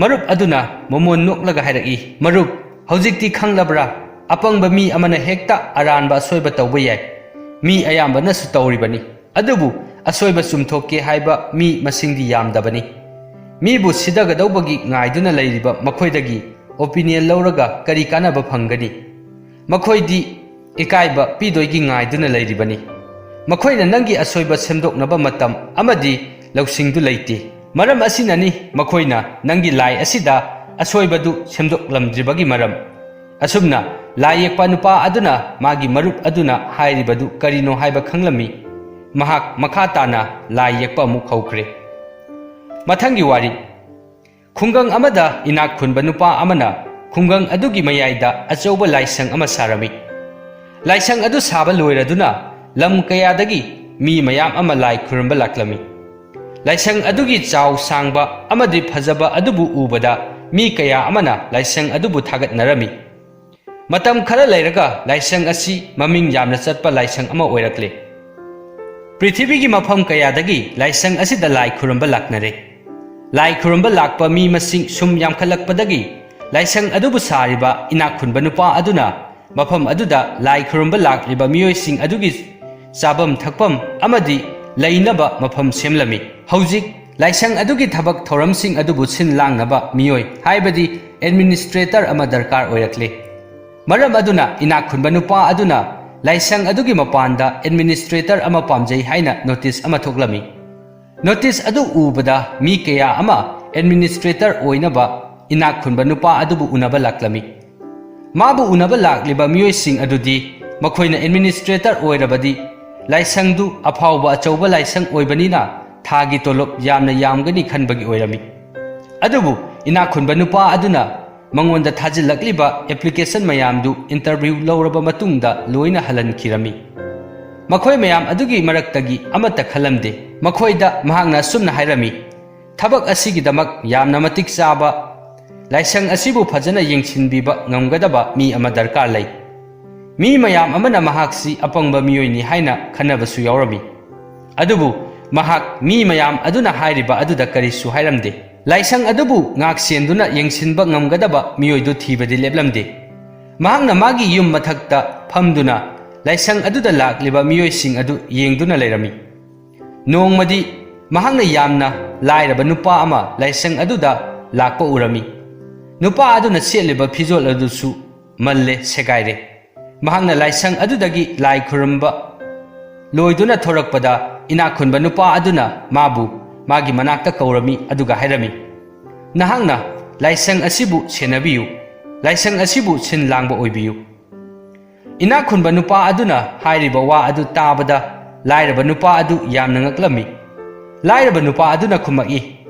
ꯃꯔꯨꯞ ꯑꯗꯨꯅ ꯃꯃꯣꯟ ꯅꯣꯛꯂꯒ ꯍꯥꯏꯔꯛꯏ, "ꯃꯔꯨꯞ, ꯍꯧꯖꯤꯛꯇꯤ ꯈꯪꯂꯕ꯭ꯔꯥ? ꯑꯄꯪꯕ ꯃꯤ ꯑꯃꯅ ꯍꯦꯛꯇ ꯑꯔꯥꯟꯕ ꯑꯁꯣꯏꯕ ꯇꯧꯕ ꯌꯥꯏ꯫ ꯃꯤ ꯑꯌꯥꯝꯕꯅꯁꯨ ꯇꯧꯔꯤꯕꯅꯤ꯫ ꯑꯗꯨꯕꯨ ꯑꯁꯣꯏꯕ ꯆꯨꯝꯊꯣꯛꯀꯦ ꯍꯥꯏꯕ ꯃꯤ ꯃꯁꯤꯡꯗꯤ ꯌꯥꯝꯗꯕꯅꯤ꯫ ꯃꯤꯕꯨ ꯁꯤꯊꯒꯗꯧꯕꯒꯤ ꯉꯥꯏꯗꯨꯅ ꯂꯩꯔꯤꯕ ꯃꯈꯣꯏꯗꯒꯤ ꯑꯣꯄꯤꯅꯤꯌꯟ ꯂꯧꯔꯒ ꯀꯔꯤ ꯀꯥꯟꯅꯕ ꯐꯪꯒꯅꯤ? ꯃꯈꯣꯏꯗꯤ ꯏꯀꯥꯏꯕ ꯄꯤꯗꯣꯏꯒꯤ ꯉꯥꯏꯗꯨꯅ ꯂꯩꯔꯤꯕꯅꯤ꯫ ꯃꯈꯣꯏꯅ ꯅꯪꯒꯤ ꯑꯁꯣꯏꯕ ꯁꯦꯝꯗꯣꯛꯅꯕ ꯃꯇꯝ ꯑꯃꯗꯤ ꯂꯧꯁꯤꯡꯗꯨ ꯂꯩꯇꯦ꯫ ꯃꯔꯝ ꯑꯁꯤꯅꯅꯤ ꯃꯈꯣꯏꯅ ꯅꯪꯒꯤ ꯂꯥꯏ ꯑꯁꯤꯗ ꯑꯁꯣꯏꯕꯗꯨ ꯁꯦꯝꯗꯣꯛꯂꯝꯗ꯭ꯔꯤꯕꯒꯤ ꯃꯔꯝ꯫" ꯑꯁꯨꯝꯅ ꯂꯥꯏ ꯌꯦꯛꯄ ꯅꯨꯄꯥ ꯑꯗꯨꯅ ꯃꯥꯒꯤ ꯃꯔꯨꯞ ꯑꯗꯨꯅ ꯍꯥꯏꯔꯤꯕꯗꯨ ꯀꯔꯤꯅꯣ ꯍꯥꯏꯕ ꯈꯪꯂꯝꯃꯤ꯫ ꯃꯍꯥꯛ ꯃꯈꯥ ꯇꯥꯅ ꯂꯥꯏ ꯌꯦꯛꯄ ꯑꯃꯨꯛ ꯍꯧꯈ꯭ꯔꯦ꯫ ꯃꯊꯪꯒꯤ ꯋꯥꯔꯤ꯫ ꯈꯨꯡꯒꯪ ꯑꯃꯗ ꯏꯅꯥꯛ ꯈꯨꯟꯕ ꯅꯨꯄꯥ ꯑꯃꯅ ꯈꯨꯡꯒꯪ ꯑꯗꯨꯒꯤ ꯃꯌꯥꯏꯗ ꯑꯆꯧꯕ ꯂꯥꯏꯁꯪ ꯑꯃ ꯁꯥꯔꯝꯃꯤ꯫ ꯂꯥꯏꯁꯪ ꯑꯗꯨ ꯁꯥꯕ ꯂꯣꯏꯔꯗꯨꯅ ꯂꯝ ꯀꯌꯥꯗꯒꯤ ꯃꯤ ꯃꯌꯥꯝ ꯑꯃ ꯂꯥꯏ ꯈꯨꯔꯨꯝꯕ ꯂꯥꯛꯂꯝꯃꯤ꯫ ꯂꯥꯏꯁꯪ ꯑꯗꯨꯒꯤ ꯆꯥꯎ ꯁꯥꯡꯕ ꯑꯃꯗꯤ ꯐꯖꯕ ꯑꯗꯨꯕꯨ ꯎꯕꯗ ꯃꯤ ꯀꯌꯥ ꯑꯃꯅ ꯂꯥꯏꯁꯪ ꯑꯗꯨꯕꯨ ꯊꯥꯒꯠꯅꯔꯝꯃꯤ꯫ ꯃꯇꯝ ꯈꯔ ꯂꯩꯔꯒ ꯂꯥꯏꯁꯪ ꯑꯁꯤ ꯃꯃꯤꯡ ꯌꯥꯝꯅ ꯆꯠꯄ ꯂꯥꯏꯁꯪ ꯑꯃ ꯑꯣꯏꯔꯛꯂꯦ꯫ ꯄ꯭ꯔꯤꯊꯤꯕꯤꯒꯤ ꯃꯐꯝ ꯀꯌꯥꯗꯒꯤ ꯂꯥꯏꯁꯪ ꯑꯁꯤꯗ ꯂꯥꯏ ꯈꯨꯔꯨꯝꯕ ꯂꯥꯛꯅꯔꯦ꯫ ꯂꯥꯏ ꯈꯨꯔꯨꯝꯕ ꯂꯥꯛꯄ ꯃꯤ ꯃꯁꯤꯡ ꯁꯨꯝ ꯌꯥꯝꯈꯠꯂꯛꯄꯗꯒꯤ ꯂꯥꯏꯁꯪ ꯑꯗꯨꯕꯨ ꯁꯥꯔꯤꯕ ꯏꯅꯥꯛ ꯈꯨꯟꯕ ꯅꯨꯄꯥ ꯑꯗꯨꯅ ꯃꯐꯝ ꯑꯗꯨꯗ ꯂꯥꯏ ꯈꯨꯔꯨꯝꯕ ꯂꯥꯛꯂꯤꯕ ꯃꯤꯑꯣꯏꯁꯤꯡ ꯑꯗꯨꯒꯤ ꯆꯥꯐꯝ ꯊꯛꯐꯝ ꯑꯃꯗꯤ ꯂꯩꯅꯕ ꯃꯐꯝ ꯁꯦꯝꯂꯝꯃꯤ꯫ ꯍꯧꯖꯤꯛ ꯂꯥꯏꯁꯪ ꯑꯗꯨꯒꯤ ꯊꯕꯛ ꯊꯧꯔꯝꯁꯤꯡ ꯑꯗꯨꯕꯨ ꯁꯤꯟ ꯂꯥꯡꯅꯕ ꯃꯤꯑꯣꯏ, ꯍꯥꯏꯕꯗꯤ ꯑꯦꯗꯃꯤꯅꯤꯁꯇ꯭ꯔꯦꯇꯔ ꯑꯃ ꯗꯔꯀꯥꯔ ꯑꯣꯏꯔꯛꯂꯦ꯫ ꯃꯔꯝ ꯑꯗꯨꯅ ꯏꯅꯥꯛ ꯈꯨꯟꯕ ꯅꯨꯄꯥ ꯑꯗꯨꯅ ꯂꯥꯏꯁꯪ ꯑꯗꯨꯒꯤ ꯃꯄꯥꯟꯗ ꯑꯦꯗꯃꯤꯅꯤꯁꯇ꯭ꯔꯦꯇꯔ ꯑꯃ ꯄꯥꯝꯖꯩ ꯍꯥꯏꯅ ꯅꯣꯇꯤꯁ ꯑꯃ ꯊꯣꯛꯂꯝꯃꯤ꯫ ꯅꯣꯇꯤꯁ ꯑꯗꯨ ꯎꯕꯗ ꯃꯤ ꯀꯌꯥ ꯑꯃ ꯑꯦꯗꯃꯤꯅꯤꯁꯇ꯭ꯔꯦꯇꯔ ꯑꯣꯏꯅꯕ ꯏꯅꯥꯛ ꯈꯨꯟꯕ ꯅꯨꯄꯥ ꯑꯗꯨꯕꯨ ꯎꯅꯕ ꯂꯥꯛꯂꯝꯃꯤ꯫ ꯃꯥꯕꯨ ꯎꯅꯕ ꯂꯥꯛꯂꯤꯕ ꯃꯤꯑꯣꯏꯁꯤꯡ ꯑꯗꯨꯗꯤ ꯃꯈꯣꯏꯅ ꯑꯦꯗꯃꯤꯅꯤꯁꯇ꯭ꯔꯦꯇꯔ ꯑꯣꯏꯔꯕꯗꯤ ꯂꯥꯏꯁꯪꯗꯨ ꯑꯐꯥꯎꯕ ꯑꯆꯧꯕ ꯂꯥꯏꯁꯪ ꯑꯣꯏꯕꯅꯤꯅ ꯊꯥꯒꯤ ꯇꯣꯂꯣꯞ ꯌꯥꯝꯅ ꯌꯥꯝꯒꯅꯤ ꯈꯟꯕꯒꯤ ꯑꯣꯏꯔꯝꯃꯤ꯫ ꯑꯗꯨꯕꯨ ꯏꯅꯥꯛ ꯈꯨꯟꯕ ꯅꯨꯄꯥ ꯑꯗꯨꯅ ꯃꯉꯣꯟꯗ ꯊꯥꯖꯤꯜꯂꯛꯂꯤꯕ ꯑꯦꯄ꯭ꯂꯤꯀꯦꯁꯟ ꯃꯌꯥꯝꯗꯨ ꯏꯟꯇꯔꯚ꯭ꯌꯨ ꯂꯧꯔꯕ ꯃꯇꯨꯡꯗ ꯂꯣꯏꯅ ꯍꯜꯍꯟꯈꯤꯔꯝꯃꯤ꯫ ꯃꯈꯣꯏ ꯃꯌꯥꯝ ꯑꯗꯨꯒꯤ ꯃꯔꯛꯇꯒꯤ ꯑꯃꯠꯇ ꯈꯜꯂꯝꯗꯦ꯫ ꯃꯈꯣꯏꯗ ꯃꯍꯥꯛꯅ ꯑꯁꯨꯝꯅ ꯍꯥꯏꯔꯝꯃꯤ, "ꯊꯕꯛ ꯑꯁꯤꯒꯤꯗꯃꯛ ꯌꯥꯝꯅ ꯃꯇꯤꯛ ꯆꯥꯕ, ꯂꯥꯏꯁꯪ ꯑꯁꯤꯕꯨ ꯐꯖꯅ ꯌꯦꯡꯁꯤꯟꯕꯤꯕ ꯉꯝꯒꯗꯕ ꯃꯤ ꯑꯃ ꯗꯔꯀꯥꯔ ꯂꯩ꯫" ꯃꯤ ꯃꯌꯥꯝ ꯑꯃꯅ ꯃꯍꯥꯛꯁꯤ ꯑꯄꯪꯕ ꯃꯤꯑꯣꯏꯅꯤ ꯍꯥꯏꯅ ꯈꯟꯅꯕꯁꯨ ꯌꯥꯎꯔꯝꯃꯤ꯫ ꯑꯗꯨꯕꯨ ꯃꯍꯥꯛ ꯃꯤ ꯃꯌꯥꯝ ꯑꯗꯨꯅ ꯍꯥꯏꯔꯤꯕ ꯑꯗꯨꯗ ꯀꯔꯤꯁꯨ ꯍꯥꯏꯔꯝꯗꯦ꯫ ꯂꯥꯏꯁꯪ ꯑꯗꯨꯕꯨ ꯉꯥꯛꯁꯦꯟꯗꯨꯅ ꯌꯦꯡꯁꯤꯟꯕ ꯉꯝꯒꯗꯕ ꯃꯤꯑꯣꯏꯗꯨ ꯊꯤꯕꯗꯤ ꯂꯦꯞꯂꯝꯗꯦ꯫ ꯃꯍꯥꯛꯅ ꯃꯥꯒꯤ ꯌꯨꯝ ꯃꯊꯛꯇ ꯐꯝꯗꯨꯅ ꯂꯥꯏꯁꯪ ꯑꯗꯨꯗ ꯂꯥꯛꯂꯤꯕ ꯃꯤꯑꯣꯏꯁꯤꯡ ꯑꯗꯨ ꯌꯦꯡꯗꯨꯅ ꯂꯩꯔꯝꯃꯤ꯫ ꯅꯣꯡꯃꯗꯤ ꯃꯍꯥꯛꯅ ꯌꯥꯝꯅ ꯂꯥꯏꯔꯕ ꯅꯨꯄꯥ ꯑꯃ ꯂꯥꯏꯁꯪ ꯑꯗꯨꯗ ꯂꯥꯛꯄ ꯎꯔꯝꯃꯤ꯫ ꯅꯨꯄꯥ ꯑꯗꯨꯅ ꯁꯦꯠꯂꯤꯕ ꯐꯤꯖꯣꯜ ꯑꯗꯨꯁꯨ ꯃꯜꯂꯦ, ꯁꯦꯒꯥꯏꯔꯦ꯫ ꯃꯍꯥꯛꯅ ꯂꯥꯏꯁꯪ ꯑꯗꯨꯗꯒꯤ ꯂꯥꯏ ꯈꯨꯔꯨꯝꯕ ꯂꯣꯏꯗꯨꯅ ꯊꯣꯔꯛꯄꯗ, ꯏꯅꯥꯛ ꯈꯨꯟꯕ ꯅꯨꯄꯥ ꯑꯗꯨꯅ ꯃꯥꯕꯨ ꯃꯥꯒꯤ ꯃꯅꯥꯛꯇ ꯀꯧꯔꯝꯃꯤ, ꯑꯗꯨꯒ ꯍꯥꯏꯔꯝꯃꯤ, "ꯅꯍꯥꯛꯅ ꯂꯥꯏꯁꯪ ꯑꯁꯤꯕꯨ ꯁꯦꯟꯅꯕꯤꯌꯨ, ꯂꯥꯏꯁꯪ ꯑꯁꯤꯕꯨ ꯁꯤꯟ ꯂꯥꯡꯕ ꯑꯣꯏꯕꯤꯌꯨ꯫" ꯏꯅꯥꯛ ꯈꯨꯟꯕ ꯅꯨꯄꯥ ꯑꯗꯨꯅ ꯍꯥꯏꯔꯤꯕ ꯋꯥ ꯑꯗꯨ ꯇꯥꯕꯗ, ꯂꯥꯏꯔꯕ ꯅꯨꯄꯥ ꯑꯗꯨ ꯌꯥꯝꯅ ꯉꯛꯂꯝꯃꯤ꯫ ꯂꯥꯏꯔꯕ ꯅꯨꯄꯥ ꯑꯗꯨꯅ ꯈꯨꯝꯃꯛꯏ,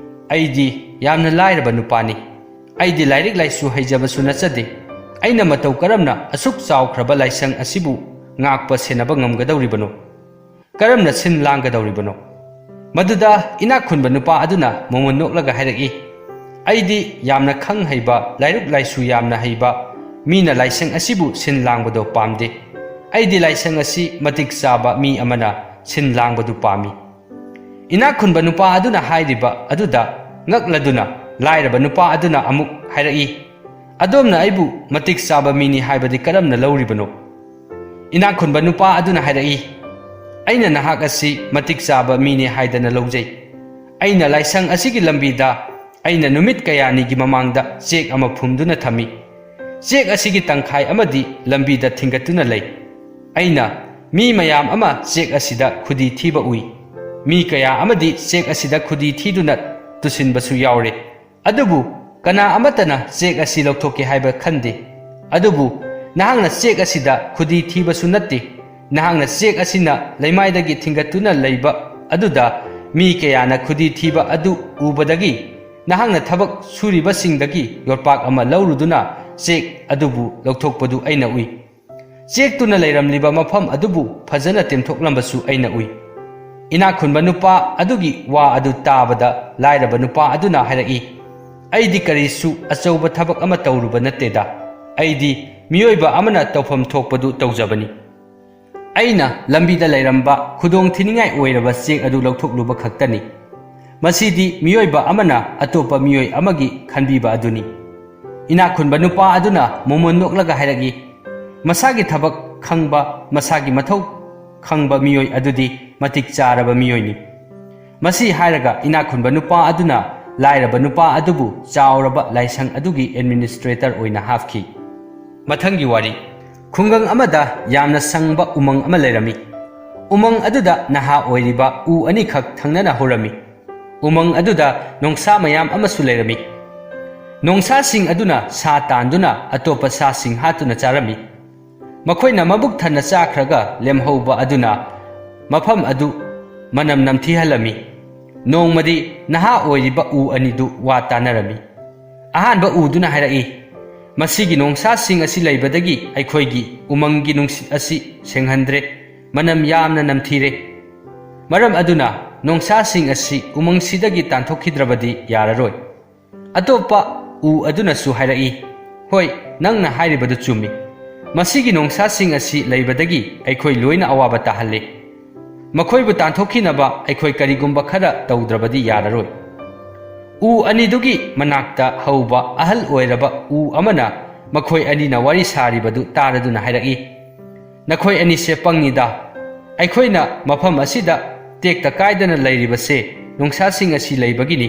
"ꯑꯩꯗꯤ ꯌꯥꯝꯅ ꯂꯥꯏꯔꯕ ꯅꯨꯄꯥꯅꯤ꯫ ꯑꯩꯗꯤ ꯂꯥꯏꯔꯤꯛ ꯂꯥꯏꯁꯨ ꯍꯩꯖꯕꯁꯨ ꯅꯠꯆꯗꯦ꯫ ꯑꯩꯅ ꯃꯇꯧ ꯀꯔꯝꯅ ꯑꯁꯨꯛ ꯆꯥꯎꯈ꯭ꯔꯕ ꯂꯥꯏꯁꯪ ꯑꯁꯤꯕꯨ ꯉꯥꯛꯄ ꯁꯦꯟꯅꯕ ꯉꯝꯒꯗꯧꯔꯤꯕꯅꯣ? ꯀꯔꯝꯅ ꯁꯤꯟ ꯂꯥꯡꯒꯗꯧꯔꯤꯕꯅꯣ?" ꯃꯗꯨꯗ ꯏꯅꯥꯛ ꯈꯨꯟꯕ ꯅꯨꯄꯥ ꯑꯗꯨꯅ ꯃꯉꯣꯟ ꯅꯣꯛꯂꯒ ꯍꯥꯏꯔꯛꯏ, "ꯑꯩꯗꯤ ꯌꯥꯝꯅ ꯈꯪ ꯍꯩꯕ, ꯂꯥꯏꯔꯤꯛ ꯂꯥꯏꯁꯨ ꯌꯥꯝꯅ ꯍꯩꯕ, ꯃꯤꯅ ꯂꯥꯏꯁꯪ ꯑꯁꯤꯕꯨ ꯁꯤꯟ ꯂꯥꯡꯕꯗꯣ ꯄꯥꯝꯗꯦ꯫ ꯑꯩꯗꯤ ꯂꯥꯏꯁꯪ ꯑꯁꯤ ꯃꯇꯤꯛ ꯆꯥꯕ ꯃꯤ ꯑꯃꯅ ꯁꯤꯟ ꯂꯥꯡꯕꯗꯨ ꯄꯥꯝꯃꯤ꯫ ꯏꯅꯥꯛ ꯈꯨꯟꯕ ꯅꯨꯄꯥ ꯑꯗꯨꯅ ꯍꯥꯏꯔꯤꯕ ꯑꯗꯨꯗ ꯉꯛꯂꯗꯨꯅ ꯂꯥꯏꯔꯕ ꯅꯨꯄꯥ ꯑꯗꯨꯅ ꯑꯃꯨꯛ ꯍꯥꯏꯔꯛꯏ, "ꯑꯗꯣꯝꯅ ꯑꯩꯕꯨ ꯃꯇꯤꯛ ꯆꯥꯕ ꯃꯤꯅꯤ ꯍꯥꯏꯕꯗꯤ ꯀꯔꯝꯅ ꯂꯧꯔꯤꯕꯅꯣ?" ꯏꯅꯥꯛ ꯈꯨꯟꯕ ꯅꯨꯄꯥ ꯑꯗꯨꯅ ꯍꯥꯏꯔꯛꯏ, "ꯑꯩꯅ ꯅꯍꯥꯛ ꯑꯁꯤ ꯃꯇꯤꯛ ꯆꯥꯕ ꯃꯤꯅꯤ ꯍꯥꯏꯗꯅ ꯂꯧꯖꯩ꯫ ꯑꯩꯅ ꯂꯥꯏꯁꯪ ꯑꯁꯤꯒꯤ ꯂꯝꯕꯤꯗ ꯑꯩꯅ ꯅꯨꯃꯤꯠ ꯀꯌꯥꯅꯤꯒꯤ ꯃꯃꯥꯡꯗ ꯆꯦꯛ ꯑꯃ ꯐꯨꯝꯗꯨꯅ ꯊꯝꯃꯤ꯫ ꯆꯦꯛ ꯑꯁꯤꯒꯤ ꯇꯪꯈꯥꯏ ꯑꯃꯗꯤ ꯂꯝꯕꯤꯗ ꯊꯤꯡꯒꯠꯇꯨꯅ ꯂꯩ꯫ ꯑꯩꯅ ꯃꯤ ꯃꯌꯥꯝ ꯑꯃ ꯆꯦꯛ ꯑꯁꯤꯗ ꯈꯨꯗꯤ ꯊꯤꯕ ꯎꯏ꯫ ꯃꯤ ꯀꯌꯥ ꯑꯃꯗꯤ ꯆꯦꯛ ꯑꯁꯤꯗ ꯈꯨꯗꯤ ꯊꯤꯗꯨꯅ ꯇꯨꯁꯤꯟꯕꯁꯨ ꯌꯥꯎꯔꯦ꯫ ꯑꯗꯨꯕꯨ ꯀꯅꯥ ꯑꯃꯠꯇꯅ ꯆꯦꯛ ꯑꯁꯤ ꯂꯧꯊꯣꯛꯀꯦ ꯍꯥꯏꯕ ꯈꯟꯗꯦ꯫ ꯑꯗꯨꯕꯨ ꯅꯍꯥꯛꯅ ꯆꯦꯛ ꯑꯁꯤꯗ ꯈꯨꯗꯤ ꯊꯤꯕꯁꯨ ꯅꯠꯇꯦ꯫ ꯅꯍꯥꯛꯅ ꯆꯦꯛ ꯑꯁꯤꯅ ꯂꯩꯃꯥꯏꯗꯒꯤ ꯊꯤꯡꯒꯠꯇꯨꯅ ꯂꯩꯕ ꯑꯗꯨꯗ ꯃꯤ ꯀꯌꯥꯅ ꯈꯨꯗꯤ ꯊꯤꯕ ꯑꯗꯨ ꯎꯕꯗꯒꯤ ꯅꯍꯥꯛꯅ ꯊꯕꯛ ꯁꯨꯔꯤꯕꯁꯤꯡꯗꯒꯤ ꯌꯣꯠꯄꯥꯛ ꯑꯃ ꯂꯧꯔꯨꯗꯨꯅ ꯆꯦꯛ ꯑꯗꯨꯕꯨ ꯂꯧꯊꯣꯛꯄꯗꯨ ꯑꯩꯅ ꯎꯏ꯫ ꯆꯦꯛꯇꯨꯅ ꯂꯩꯔꯝꯂꯤꯕ ꯃꯐꯝ ꯑꯗꯨꯕꯨ ꯐꯖꯅ ꯇꯦꯝꯊꯣꯛꯂꯝꯕꯁꯨ ꯑꯩꯅ ꯎꯏ꯫" ꯏꯅꯥꯛ ꯈꯨꯟꯕ ꯅꯨꯄꯥ ꯑꯗꯨꯒꯤ ꯋꯥ ꯑꯗꯨ ꯇꯥꯕꯗ ꯂꯥꯏꯔꯕ ꯅꯨꯄꯥ ꯑꯗꯨꯅ ꯍꯥꯏꯔꯛꯏ, "ꯑꯩꯗꯤ ꯀꯔꯤꯁꯨ ꯑꯆꯧꯕ ꯊꯕꯛ ꯑꯃ ꯇꯧꯔꯨꯕ ꯅꯠꯇꯦꯗ꯫ ꯑꯩꯗꯤ ꯃꯤꯑꯣꯏꯕ ꯑꯃꯅ ꯇꯧꯐꯝ ꯊꯣꯛꯄꯗꯨ ꯇꯧꯖꯕꯅꯤ꯫ ꯑꯩꯅ ꯂꯝꯕꯤꯗ ꯂꯩꯔꯝꯕ ꯈꯨꯗꯣꯡ ꯊꯤꯅꯤꯡꯉꯥꯏ ꯑꯣꯏꯔꯕ ꯆꯦꯛ ꯑꯗꯨ ꯂꯧꯊꯣꯛꯂꯨꯕ ꯈꯛꯇꯅꯤ꯫ ꯃꯁꯤꯗꯤ ꯃꯤꯑꯣꯏꯕ ꯑꯃꯅ ꯑꯇꯣꯞꯄ ꯃꯤꯑꯣꯏ ꯑꯃꯒꯤ ꯈꯟꯕꯤꯕ ꯑꯗꯨꯅꯤ꯫" ꯏꯅꯥꯛ ꯈꯨꯟꯕ ꯅꯨꯄꯥ ꯑꯗꯨꯅ ꯃꯣꯃꯣꯟ ꯅꯣꯛꯂꯒ ꯍꯥꯏꯔꯛꯏ, "ꯃꯁꯥꯒꯤ ꯊꯕꯛ ꯈꯪꯕ, ꯃꯁꯥꯒꯤ ꯃꯊꯧ ꯈꯪꯕ ꯃꯤꯑꯣꯏ ꯑꯗꯨꯗꯤ ꯃꯇꯤꯛ ꯆꯥꯔꯕ ꯃꯤꯑꯣꯏꯅꯤ꯫" ꯃꯁꯤ ꯍꯥꯏꯔꯒ ꯏꯅꯥꯛ ꯈꯨꯟꯕ ꯅꯨꯄꯥ ꯑꯗꯨꯅ ꯂꯥꯏꯔꯕ ꯅꯨꯄꯥ ꯑꯗꯨꯕꯨ ꯆꯥꯎꯔꯕ ꯂꯥꯏꯁꯪ ꯑꯗꯨꯒꯤ ꯑꯦꯗꯃꯤꯅꯤꯁꯇ꯭ꯔꯦꯇꯔ ꯑꯣꯏꯅ ꯍꯥꯞꯈꯤ꯫ ꯃꯊꯪꯒꯤ ꯋꯥꯔꯤ꯫ ꯈꯨꯡꯒꯪ ꯑꯃꯗ ꯌꯥꯝꯅ ꯁꯪꯕ ꯎꯃꯪ ꯑꯃ ꯂꯩꯔꯝꯃꯤ꯫ ꯎꯃꯪ ꯑꯗꯨꯗ ꯅꯍꯥ ꯑꯣꯏꯔꯤꯕ ꯎ ꯑꯅꯤꯈꯛ ꯊꯪꯅꯅ ꯍꯧꯔꯝꯃꯤ꯫ ꯎꯃꯪ ꯑꯗꯨꯗ ꯅꯣꯡꯁꯥ ꯃꯌꯥꯝ ꯑꯃꯁꯨ ꯂꯩꯔꯝꯃꯤ꯫ ꯅꯣꯡꯁꯥꯁꯤꯡ ꯑꯗꯨꯅ ꯁꯥ ꯇꯥꯟꯗꯨꯅ ꯑꯇꯣꯞꯄ ꯁꯥꯁꯤꯡ ꯍꯥꯠꯇꯨꯅ ꯆꯥꯔꯝꯃꯤ꯫ ꯃꯈꯣꯏꯅ ꯃꯕꯨꯛ ꯊꯟꯅ ꯆꯥꯈ꯭ꯔꯒ ꯂꯦꯝꯍꯧꯕ ꯑꯗꯨꯅ ꯃꯐꯝ ꯑꯗꯨ ꯃꯅꯝ ꯅꯝꯊꯤꯍꯜꯂꯝꯃꯤ꯫ ꯅꯣꯡꯃꯗꯤ ꯅꯍꯥ ꯑꯣꯏꯔꯤꯕ ꯎ ꯑꯅꯤꯗꯨ ꯋꯥ ꯇꯥꯅꯔꯝꯃꯤ꯫ ꯑꯍꯥꯟꯕ ꯎꯗꯨꯅ ꯍꯥꯏꯔꯛꯏ, "ꯃꯁꯤꯒꯤ ꯅꯣꯡꯁꯥꯁꯤꯡ ꯑꯁꯤ ꯂꯩꯕꯗꯒꯤ ꯑꯩꯈꯣꯏꯒꯤ ꯎꯃꯪꯒꯤ ꯅꯨꯡꯁꯤꯠ ꯑꯁꯤ ꯁꯦꯡꯍꯟꯗ꯭ꯔꯦ, ꯃꯅꯝ ꯌꯥꯝꯅ ꯅꯝꯊꯤꯔꯦ꯫ ꯃꯔꯝ ꯑꯗꯨꯅ ꯅꯣꯡꯁꯥꯁꯤꯡ ꯑꯁꯤ ꯎꯃꯪꯁꯤꯗꯒꯤ ꯇꯥꯟꯊꯣꯛꯈꯤꯗ꯭ꯔꯕꯗꯤ ꯌꯥꯔꯔꯣꯏ꯫" ꯑꯇꯣꯞꯄ ꯎ ꯑꯗꯨꯅꯁꯨ ꯍꯥꯏꯔꯛꯏ, "ꯍꯣꯏ, "ꯅꯪꯅ ꯍꯥꯏꯔꯤꯕꯗꯨ ꯆꯨꯝꯃꯤ꯫ ꯃꯁꯤꯒꯤ ꯅꯣꯡꯁꯥꯁꯤꯡ ꯑꯁꯤ ꯂꯩꯕꯗꯒꯤ ꯑꯩꯈꯣꯏ ꯂꯣꯏꯅ ꯑꯋꯥꯕ ꯇꯥꯍꯜꯂꯤ꯫ ꯃꯈꯣꯏꯕꯨ ꯇꯥꯟꯊꯣꯛꯈꯤꯅꯕ ꯑꯩꯈꯣꯏ ꯀꯔꯤꯒꯨꯝꯕ ꯈꯔ ꯇꯧꯗ꯭ꯔꯕꯗꯤ ꯌꯥꯔꯔꯣꯏ꯫" ꯎ ꯑꯅꯤꯗꯨꯒꯤ ꯃꯅꯥꯛꯇ ꯍꯧꯕ ꯑꯍꯜ ꯑꯣꯏꯔꯕ ꯎ ꯑꯃꯅ ꯃꯈꯣꯏ ꯑꯅꯤꯅ ꯋꯥꯔꯤ ꯁꯥꯔꯤꯕꯗꯨ ꯇꯥꯔꯗꯨꯅ ꯍꯥꯏꯔꯛꯏ, "ꯅꯈꯣꯏ ꯑꯅꯤꯁꯦ ꯄꯪꯉꯤꯗ꯫ ꯑꯩꯈꯣꯏꯅ ꯃꯐꯝ ꯑꯁꯤꯗ ꯇꯦꯛꯇ ꯀꯥꯏꯗꯅ ꯂꯩꯔꯤꯕꯁꯦ ꯅꯣꯡꯁꯥꯁꯤꯡ ꯑꯁꯤ ꯂꯩꯕꯒꯤꯅꯤ꯫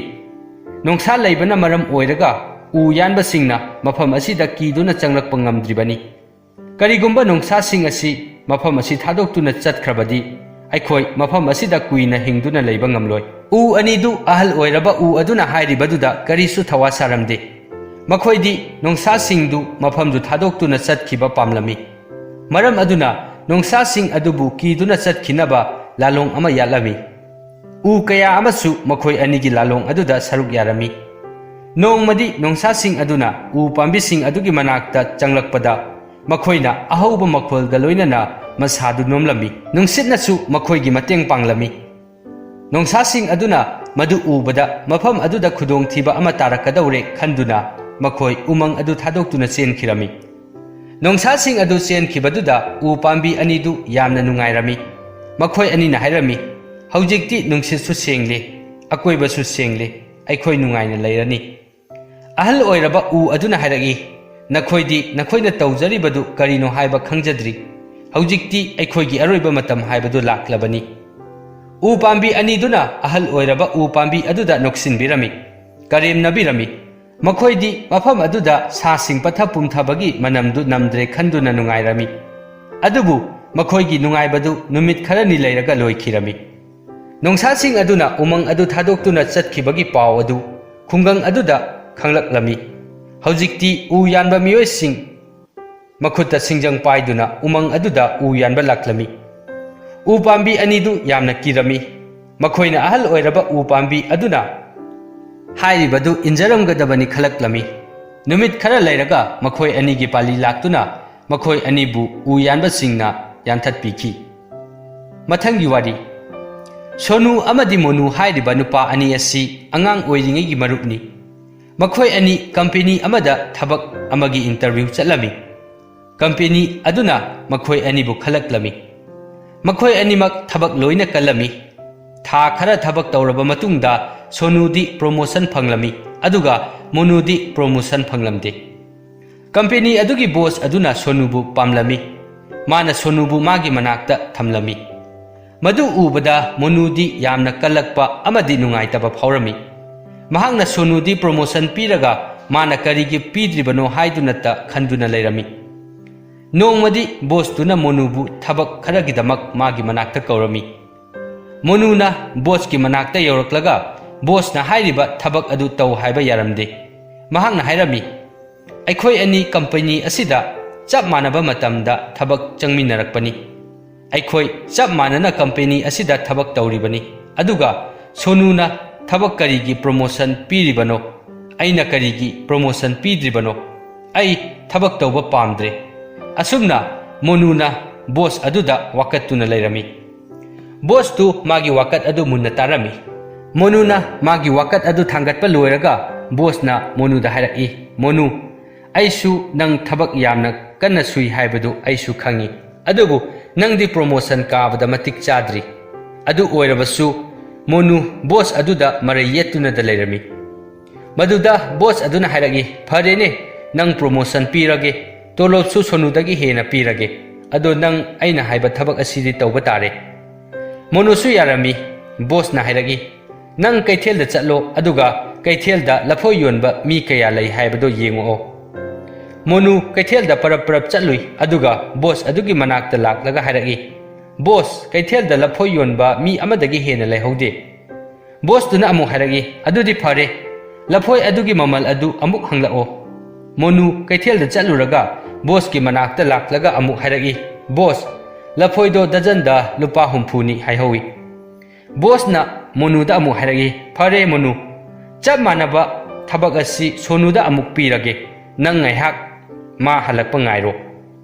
ꯅꯣꯡꯁꯥ ꯂꯩꯕꯅ ꯃꯔꯝ ꯑꯣꯏꯔꯒ ꯎ ꯌꯥꯟꯕꯁꯤꯡꯅ ꯃꯐꯝ ꯑꯁꯤꯗ ꯀꯤꯗꯨꯅ ꯆꯪꯂꯛꯄ ꯉꯝꯗ꯭ꯔꯤꯕꯅꯤ꯫ ꯀꯔꯤꯒꯨꯝꯕ ꯅꯣꯡꯁꯥꯁꯤꯡ ꯑꯁꯤ ꯃꯐꯝ ꯑꯁꯤ ꯊꯥꯗꯣꯛꯇꯨꯅ ꯆꯠꯈ꯭ꯔꯕꯗꯤ ꯑꯩꯈꯣꯏ ꯃꯐꯝ ꯑꯁꯤꯗ ꯀꯨꯏꯅ ꯍꯤꯡꯗꯨꯅ ꯂꯩꯕ ꯉꯝꯂꯣꯏ꯫" ꯎ ꯑꯅꯤꯗꯨ ꯑꯍꯜ ꯑꯣꯏꯔꯕ ꯎ ꯑꯗꯨꯅ ꯍꯥꯏꯔꯤꯕꯗꯨꯗ ꯀꯔꯤꯁꯨ ꯊꯋꯥ ꯁꯥꯔꯝꯗꯦ꯫ ꯃꯈꯣꯏꯗꯤ ꯅꯣꯡꯁꯥꯁꯤꯡꯗꯨ ꯃꯐꯝꯗꯨ ꯊꯥꯗꯣꯛꯇꯨꯅ ꯆꯠꯈꯤꯕ ꯄꯥꯝꯂꯝꯃꯤ꯫ ꯃꯔꯝ ꯑꯗꯨꯅ ꯅꯣꯡꯁꯥꯁꯤꯡ ꯑꯗꯨꯕꯨ ꯀꯤꯗꯨꯅ ꯆꯠꯈꯤꯅꯕ ꯂꯥꯂꯣꯡ ꯑꯃ ꯌꯥꯠꯂꯝꯃꯤ꯫ ꯎ ꯀꯌꯥ ꯑꯃꯁꯨ ꯃꯈꯣꯏ ꯑꯅꯤꯒꯤ ꯂꯥꯂꯣꯡ ꯑꯗꯨꯗ ꯁꯔꯨꯛ ꯌꯥꯔꯝꯃꯤ꯫ ꯅꯣꯡꯃꯗꯤ ꯅꯣꯡꯁꯥꯁꯤꯡ ꯑꯗꯨꯅ ꯎ ꯄꯥꯝꯕꯤꯁꯤꯡ ꯑꯗꯨꯒꯤ ꯃꯅꯥꯛꯇ ꯆꯪꯂꯛꯄꯗ ꯃꯈꯣꯏꯅ ꯑꯍꯧꯕ ꯃꯈꯣꯜꯒ ꯂꯣꯏꯅꯅ ꯃꯁꯥꯗꯨ ꯅꯣꯝꯂꯝꯃꯤ꯫ ꯅꯨꯡꯁꯤꯠꯅꯁꯨ ꯃꯈꯣꯏꯒꯤ ꯃꯇꯦꯡ ꯄꯥꯡꯂꯝꯃꯤ꯫ ꯅꯣꯡꯁꯥꯁꯤꯡ ꯑꯗꯨꯅ ꯃꯗꯨ ꯎꯕꯗ ꯃꯐꯝ ꯑꯗꯨꯗ ꯈꯨꯗꯣꯡꯊꯤꯕ ꯑꯃ ꯇꯥꯔꯛꯀꯗꯧꯔꯦ ꯈꯟꯗꯨꯅ ꯃꯈꯣꯏ ꯎꯃꯪ ꯑꯗꯨ ꯊꯥꯗꯣꯛꯇꯨꯅ ꯆꯦꯟꯈꯤꯔꯝꯃꯤ꯫ ꯅꯣꯡꯁꯥꯁꯤꯡ ꯑꯗꯨ ꯆꯦꯟꯈꯤꯕꯗꯨꯗ ꯎ ꯄꯥꯝꯕꯤ ꯑꯅꯤꯗꯨ ꯌꯥꯝꯅ ꯅꯨꯡꯉꯥꯏꯔꯝꯃꯤ꯫ ꯃꯈꯣꯏ ꯑꯅꯤꯅ ꯍꯥꯏꯔꯝꯃꯤ, "ꯍꯧꯖꯤꯛꯇꯤ ꯅꯨꯡꯁꯤꯠꯁꯨ ꯁꯦꯡꯂꯦ, ꯑꯀꯣꯏꯕꯁꯨ ꯁꯦꯡꯂꯦ, ꯑꯩꯈꯣꯏ ꯅꯨꯡꯉꯥꯏꯅ ꯂꯩꯔꯅꯤ꯫" ꯑꯍꯜ ꯑꯣꯏꯔꯕ ꯎ ꯑꯗꯨꯅ ꯍꯥꯏꯔꯛꯏ, "ꯅꯈꯣꯏꯗꯤ ꯅꯈꯣꯏꯅ ꯇꯧꯖꯔꯤꯕꯗꯨ ꯀꯔꯤꯅꯣ ꯍꯥꯏꯕ ꯈꯪꯖꯗ꯭ꯔꯤ꯫ ꯍꯧꯖꯤꯛꯇꯤ ꯑꯩꯈꯣꯏꯒꯤ ꯑꯔꯣꯏꯕ ꯃꯇꯝ ꯍꯥꯏꯕꯗꯨ ꯂꯥꯛꯂꯕꯅꯤ꯫" ꯎ ꯄꯥꯝꯕꯤ ꯑꯅꯤꯗꯨꯅ ꯑꯍꯜ ꯑꯣꯏꯔꯕ ꯎ ꯄꯥꯝꯕꯤ ꯑꯗꯨꯗ ꯅꯣꯛꯁꯤꯟꯕꯤꯔꯝꯃꯤ, ꯀꯔꯦꯝꯅꯕꯤꯔꯝꯃꯤ꯫ ꯃꯈꯣꯏꯗꯤ ꯃꯐꯝ ꯑꯗꯨꯗ ꯁꯥꯁꯤꯡ ꯄꯠꯊ ꯄꯨꯝꯊꯕꯒꯤ ꯃꯅꯝꯗꯨ ꯅꯝꯗ꯭ꯔꯦ ꯈꯟꯗꯨꯅ ꯅꯨꯡꯉꯥꯏꯔꯝꯃꯤ꯫ ꯑꯗꯨꯕꯨ ꯃꯈꯣꯏꯒꯤ ꯅꯨꯡꯉꯥꯏꯕꯗꯨ ꯅꯨꯃꯤꯠ ꯈꯔꯅꯤ ꯂꯩꯔꯒ ꯂꯣꯏꯈꯤꯔꯝꯃꯤ꯫ ꯅꯣꯡꯁꯥꯁꯤꯡ ꯑꯗꯨꯅ ꯎꯃꯪ ꯑꯗꯨ ꯊꯥꯗꯣꯛꯇꯨꯅ ꯆꯠꯈꯤꯕꯒꯤ ꯄꯥꯎ ꯑꯗꯨ ꯈꯨꯡꯒꯪ ꯑꯗꯨꯗ ꯈꯪꯂꯛꯂꯝꯃꯤ꯫ ꯍꯧꯖꯤꯛꯇꯤ ꯎ ꯌꯥꯟꯕ ꯃꯤꯑꯣꯏꯁꯤꯡ ꯃꯈꯨꯠꯇ ꯁꯤꯡꯖꯪ ꯄꯥꯏꯗꯨꯅ ꯎꯃꯪ ꯑꯗꯨꯗ ꯎ ꯌꯥꯟꯕ ꯂꯥꯛꯂꯝꯃꯤ꯫ ꯎ ꯄꯥꯝꯕꯤ ꯑꯅꯤꯗꯨ ꯌꯥꯝꯅ ꯀꯤꯔꯝꯃꯤ꯫ ꯃꯈꯣꯏꯅ ꯑꯍꯜ ꯑꯣꯏꯔꯕ ꯎ ꯄꯥꯝꯕꯤ ꯑꯗꯨꯅ ꯍꯥꯏꯔꯤꯕꯗꯨ ꯏꯟꯖꯔꯝꯒꯗꯕꯅꯤ ꯈꯜꯂꯛꯂꯝꯃꯤ꯫ ꯅꯨꯃꯤꯠ ꯈꯔ ꯂꯩꯔꯒ ꯃꯈꯣꯏ ꯑꯅꯤꯒꯤ ꯄꯥꯜꯂꯤ ꯂꯥꯛꯇꯨꯅ ꯃꯈꯣꯏ ꯑꯅꯤꯕꯨ ꯎ ꯌꯥꯟꯕꯁꯤꯡꯅ ꯌꯥꯟꯊꯠꯄꯤꯈꯤ꯫ ꯃꯊꯪꯒꯤ ꯋꯥꯔꯤ꯫ ꯁꯣꯅꯨ ꯑꯃꯗꯤ ꯃꯣꯅꯨ ꯍꯥꯏꯔꯤꯕ ꯅꯨꯄꯥ ꯑꯅꯤ ꯑꯁꯤ ꯑꯉꯥꯡ ꯑꯣꯏꯔꯤꯉꯩꯒꯤ ꯃꯔꯨꯞꯅꯤ꯫ ꯃꯈꯣꯏ ꯑꯅꯤ ꯀꯝꯄꯦꯅꯤ ꯑꯃꯗ ꯊꯕꯛ ꯑꯃꯒꯤ ꯏꯟꯇꯔꯚ꯭ꯌꯨ ꯆꯠꯂꯝꯃꯤ꯫ ꯀꯝꯄꯦꯅꯤ ꯑꯗꯨꯅ ꯃꯈꯣꯏ ꯑꯅꯤꯕꯨ ꯈꯜꯂꯛꯂꯝꯃꯤ꯫ ꯃꯈꯣꯏ ꯑꯅꯤꯃꯛ ꯊꯕꯛ ꯂꯣꯏꯅ ꯀꯜꯂꯝꯃꯤ꯫ ꯊꯥ ꯈꯔ ꯊꯕꯛ ꯇꯧꯔꯕ ꯃꯇꯨꯡꯗ ꯁꯣꯅꯨꯗꯤ ꯄ꯭ꯔꯣꯃꯣꯁꯟ ꯐꯪꯂꯝꯃꯤ, ꯑꯗꯨꯒ ꯃꯣꯅꯨꯗꯤ ꯄ꯭ꯔꯣꯃꯣꯁꯟ ꯐꯪꯂꯝꯗꯦ꯫ ꯀꯝꯄꯦꯅꯤ ꯑꯗꯨꯒꯤ ꯕꯣꯁ ꯑꯗꯨꯅ ꯁꯣꯅꯨꯕꯨ ꯄꯥꯝꯂꯝꯃꯤ꯫ ꯃꯥꯅ ꯁꯣꯅꯨꯕꯨ ꯃꯥꯒꯤ ꯃꯅꯥꯛꯇ ꯊꯝꯂꯝꯃꯤ꯫ ꯃꯗꯨ ꯎꯕꯗ ꯃꯣꯅꯨꯗꯤ ꯌꯥꯝꯅ ꯀꯜꯂꯛꯄ ꯑꯃꯗꯤ ꯅꯨꯡꯉꯥꯏꯇꯕ ꯐꯥꯎꯔꯝꯃꯤ꯫ ꯃꯍꯥꯛꯅ ꯁꯣꯅꯨꯗꯤ ꯄ꯭ꯔꯣꯃꯣꯁꯟ ꯄꯤꯔꯒ ꯃꯥꯅ ꯀꯔꯤꯒꯤ ꯄꯤꯗ꯭ꯔꯤꯕꯅꯣ ꯍꯥꯏꯗꯨꯅꯇ ꯈꯟꯗꯨꯅ ꯂꯩꯔꯝꯃꯤ꯫ ꯅꯣꯡꯃꯗꯤ ꯕꯣꯁꯇꯨꯅ ꯃꯣꯅꯨꯕꯨ ꯊꯕꯛ ꯈꯔꯒꯤꯗꯃꯛ ꯃꯥꯒꯤ ꯃꯅꯥꯛꯇ ꯀꯧꯔꯝꯃꯤ꯫ ꯃꯣꯅꯨꯅ ꯕꯣꯁꯀꯤ ꯃꯅꯥꯛꯇ ꯌꯧꯔꯛꯂꯒ ꯕꯣꯁꯅ ꯍꯥꯏꯔꯤꯕ ꯊꯕꯛ ꯑꯗꯨ ꯇꯧ ꯍꯥꯏꯕ ꯌꯥꯔꯝꯗꯦ꯫ ꯃꯍꯥꯛꯅ ꯍꯥꯏꯔꯝꯃꯤ, "ꯑꯩꯈꯣꯏ ꯑꯅꯤ ꯀꯝꯄꯦꯅꯤ ꯑꯁꯤꯗ ꯆꯞ ꯃꯥꯟꯅꯕ ꯃꯇꯝꯗ ꯊꯕꯛ ꯆꯪꯃꯤꯟꯅꯔꯛꯄꯅꯤ꯫ ꯑꯩꯈꯣꯏ ꯆꯞ ꯃꯥꯟꯅꯅ ꯀꯝꯄꯦꯅꯤ ꯑꯁꯤꯗ ꯊꯕꯛ ꯇꯧꯔꯤꯕꯅꯤ꯫ ꯑꯗꯨꯒ ꯁꯣꯅꯨꯅ ꯊꯕꯛ ꯀꯔꯤꯒꯤ ꯄ꯭ꯔꯣꯃꯣꯁꯟ ꯄꯤꯔꯤꯕꯅꯣ? ꯑꯩꯅ ꯀꯔꯤꯒꯤ ꯄ꯭ꯔꯣꯃꯣꯁꯟ ꯄꯤꯗ꯭ꯔꯤꯕꯅꯣ? ꯑꯩ ꯊꯕꯛ ꯇꯧꯕ ꯄꯥꯝꯗ꯭ꯔꯦ꯫" ꯑꯁꯨꯝꯅ ꯃꯣꯅꯨꯅ ꯕꯣꯁ ꯑꯗꯨꯗ ꯋꯥꯀꯠꯇꯨꯅ ꯂꯩꯔꯝꯃꯤ꯫ ꯕꯣꯁꯇꯨ ꯃꯥꯒꯤ ꯋꯥꯀꯠ ꯑꯗꯨ ꯃꯨꯟꯅ ꯇꯥꯔꯝꯃꯤ꯫ ꯃꯣꯅꯨꯅ ꯃꯥꯒꯤ ꯋꯥꯀꯠ ꯑꯗꯨ ꯊꯥꯡꯒꯠꯄ ꯂꯣꯏꯔꯒ ꯕꯣꯁꯅ ꯃꯣꯅꯨꯗ ꯍꯥꯏꯔꯛꯏ, "ꯃꯣꯅꯨ, ꯑꯩꯁꯨ ꯅꯪ ꯊꯕꯛ ꯌꯥꯝꯅ ꯀꯟꯅ ꯁꯨꯏ ꯍꯥꯏꯕꯗꯨ ꯑꯩꯁꯨ ꯈꯪꯏ꯫ ꯑꯗꯨꯕꯨ ꯅꯪꯗꯤ ꯄ꯭ꯔꯣꯃꯣꯁꯟ ꯀꯥꯕꯗ ꯃꯇꯤꯛ ꯆꯥꯗ꯭ꯔꯤ꯫" ꯑꯗꯨ ꯑꯣꯏꯔꯕꯁꯨ ꯃꯣꯅꯨ ꯕꯣꯁ ꯑꯗꯨꯗ ꯃꯔꯩ ꯌꯦꯠꯇꯨꯅꯗ ꯂꯩꯔꯝꯃꯤ꯫ ꯃꯗꯨꯗ ꯕꯣꯁ ꯑꯗꯨꯅ ꯍꯥꯏꯔꯛꯏ, "ꯐꯔꯦꯅꯦ, ꯅꯪ ꯄ꯭ꯔꯣꯃꯣꯁꯟ ꯄꯤꯔꯒꯦ, ꯇꯣꯂꯣꯞꯁꯨ ꯁꯣꯅꯨꯗꯒꯤ ꯍꯦꯟꯅ ꯄꯤꯔꯒꯦ꯫ ꯑꯗꯣ ꯅꯪ ꯑꯩꯅ ꯍꯥꯏꯕ ꯊꯕꯛ ꯑꯁꯤꯗꯤ ꯇꯧꯕ ꯇꯥꯔꯦ꯫" ꯃꯣꯅꯨꯁꯨ ꯌꯥꯔꯝꯃꯤ꯫ ꯕꯣꯁꯅ ꯍꯥꯏꯔꯛꯏ, "ꯅꯪ ꯀꯩꯊꯦꯜꯗ ꯆꯠꯂꯣ, ꯑꯗꯨꯒ ꯀꯩꯊꯦꯜꯗ ꯂꯐꯣꯏ ꯌꯣꯟꯕ ꯃꯤ ꯀꯌꯥ ꯂꯩ ꯍꯥꯏꯕꯗꯣ ꯌꯦꯡꯉꯛꯑꯣ꯫" ꯃꯣꯅꯨ ꯀꯩꯊꯦꯜꯗ ꯄꯔꯞ ꯄꯔꯞ ꯆꯠꯂꯨꯏ, ꯑꯗꯨꯒ ꯕꯣꯁ ꯑꯗꯨꯒꯤ ꯃꯅꯥꯛꯇ ꯂꯥꯛꯂꯒ ꯍꯥꯏꯔꯛꯏ, "ꯕꯣꯁ, ꯀꯩꯊꯦꯜꯗ ꯂꯐꯣꯏ ꯌꯣꯟꯕ ꯃꯤ ꯑꯃꯗꯒꯤ ꯍꯦꯟꯅ ꯂꯩꯍꯧꯗꯦ꯫" ꯕꯣꯁꯇꯨꯅ ꯑꯃꯨꯛ ꯍꯥꯏꯔꯛꯏ, "ꯑꯗꯨꯗꯤ ꯐꯔꯦ, ꯂꯐꯣꯏ ꯑꯗꯨꯒꯤ ꯃꯃꯜ ꯑꯗꯨ ꯑꯃꯨꯛ ꯍꯪꯂꯛꯑꯣ꯫" ꯃꯣꯅꯨ ꯀꯩꯊꯦꯜꯗ ꯆꯠꯂꯨꯔꯒ ꯕꯣꯁꯀꯤ ꯃꯅꯥꯛꯇ ꯂꯥꯛꯂꯒ ꯑꯃꯨꯛ ꯍꯥꯏꯔꯛꯏ, "ꯕꯣꯁ, ꯂꯐꯣꯏꯗꯣ ꯗꯖꯟꯗ ꯂꯨꯄꯥ ꯍꯨꯝꯐꯨꯅꯤ ꯍꯥꯏꯍꯧꯏ꯫" ꯕꯣꯁꯅ ꯃꯣꯅꯨꯗ ꯑꯃꯨꯛ ꯍꯥꯏꯔꯛꯏ, "ꯐꯔꯦ ꯃꯣꯅꯨ, ꯆꯞ ꯃꯥꯟꯅꯕ ꯊꯕꯛ ꯑꯁꯤ ꯁꯣꯅꯨꯗ ꯑꯃꯨꯛ ꯄꯤꯔꯒꯦ꯫ ꯅꯪ ꯉꯥꯏꯍꯥꯛ ꯃꯥ ꯍꯜꯂꯛꯄ ꯉꯥꯏꯔꯣ꯫"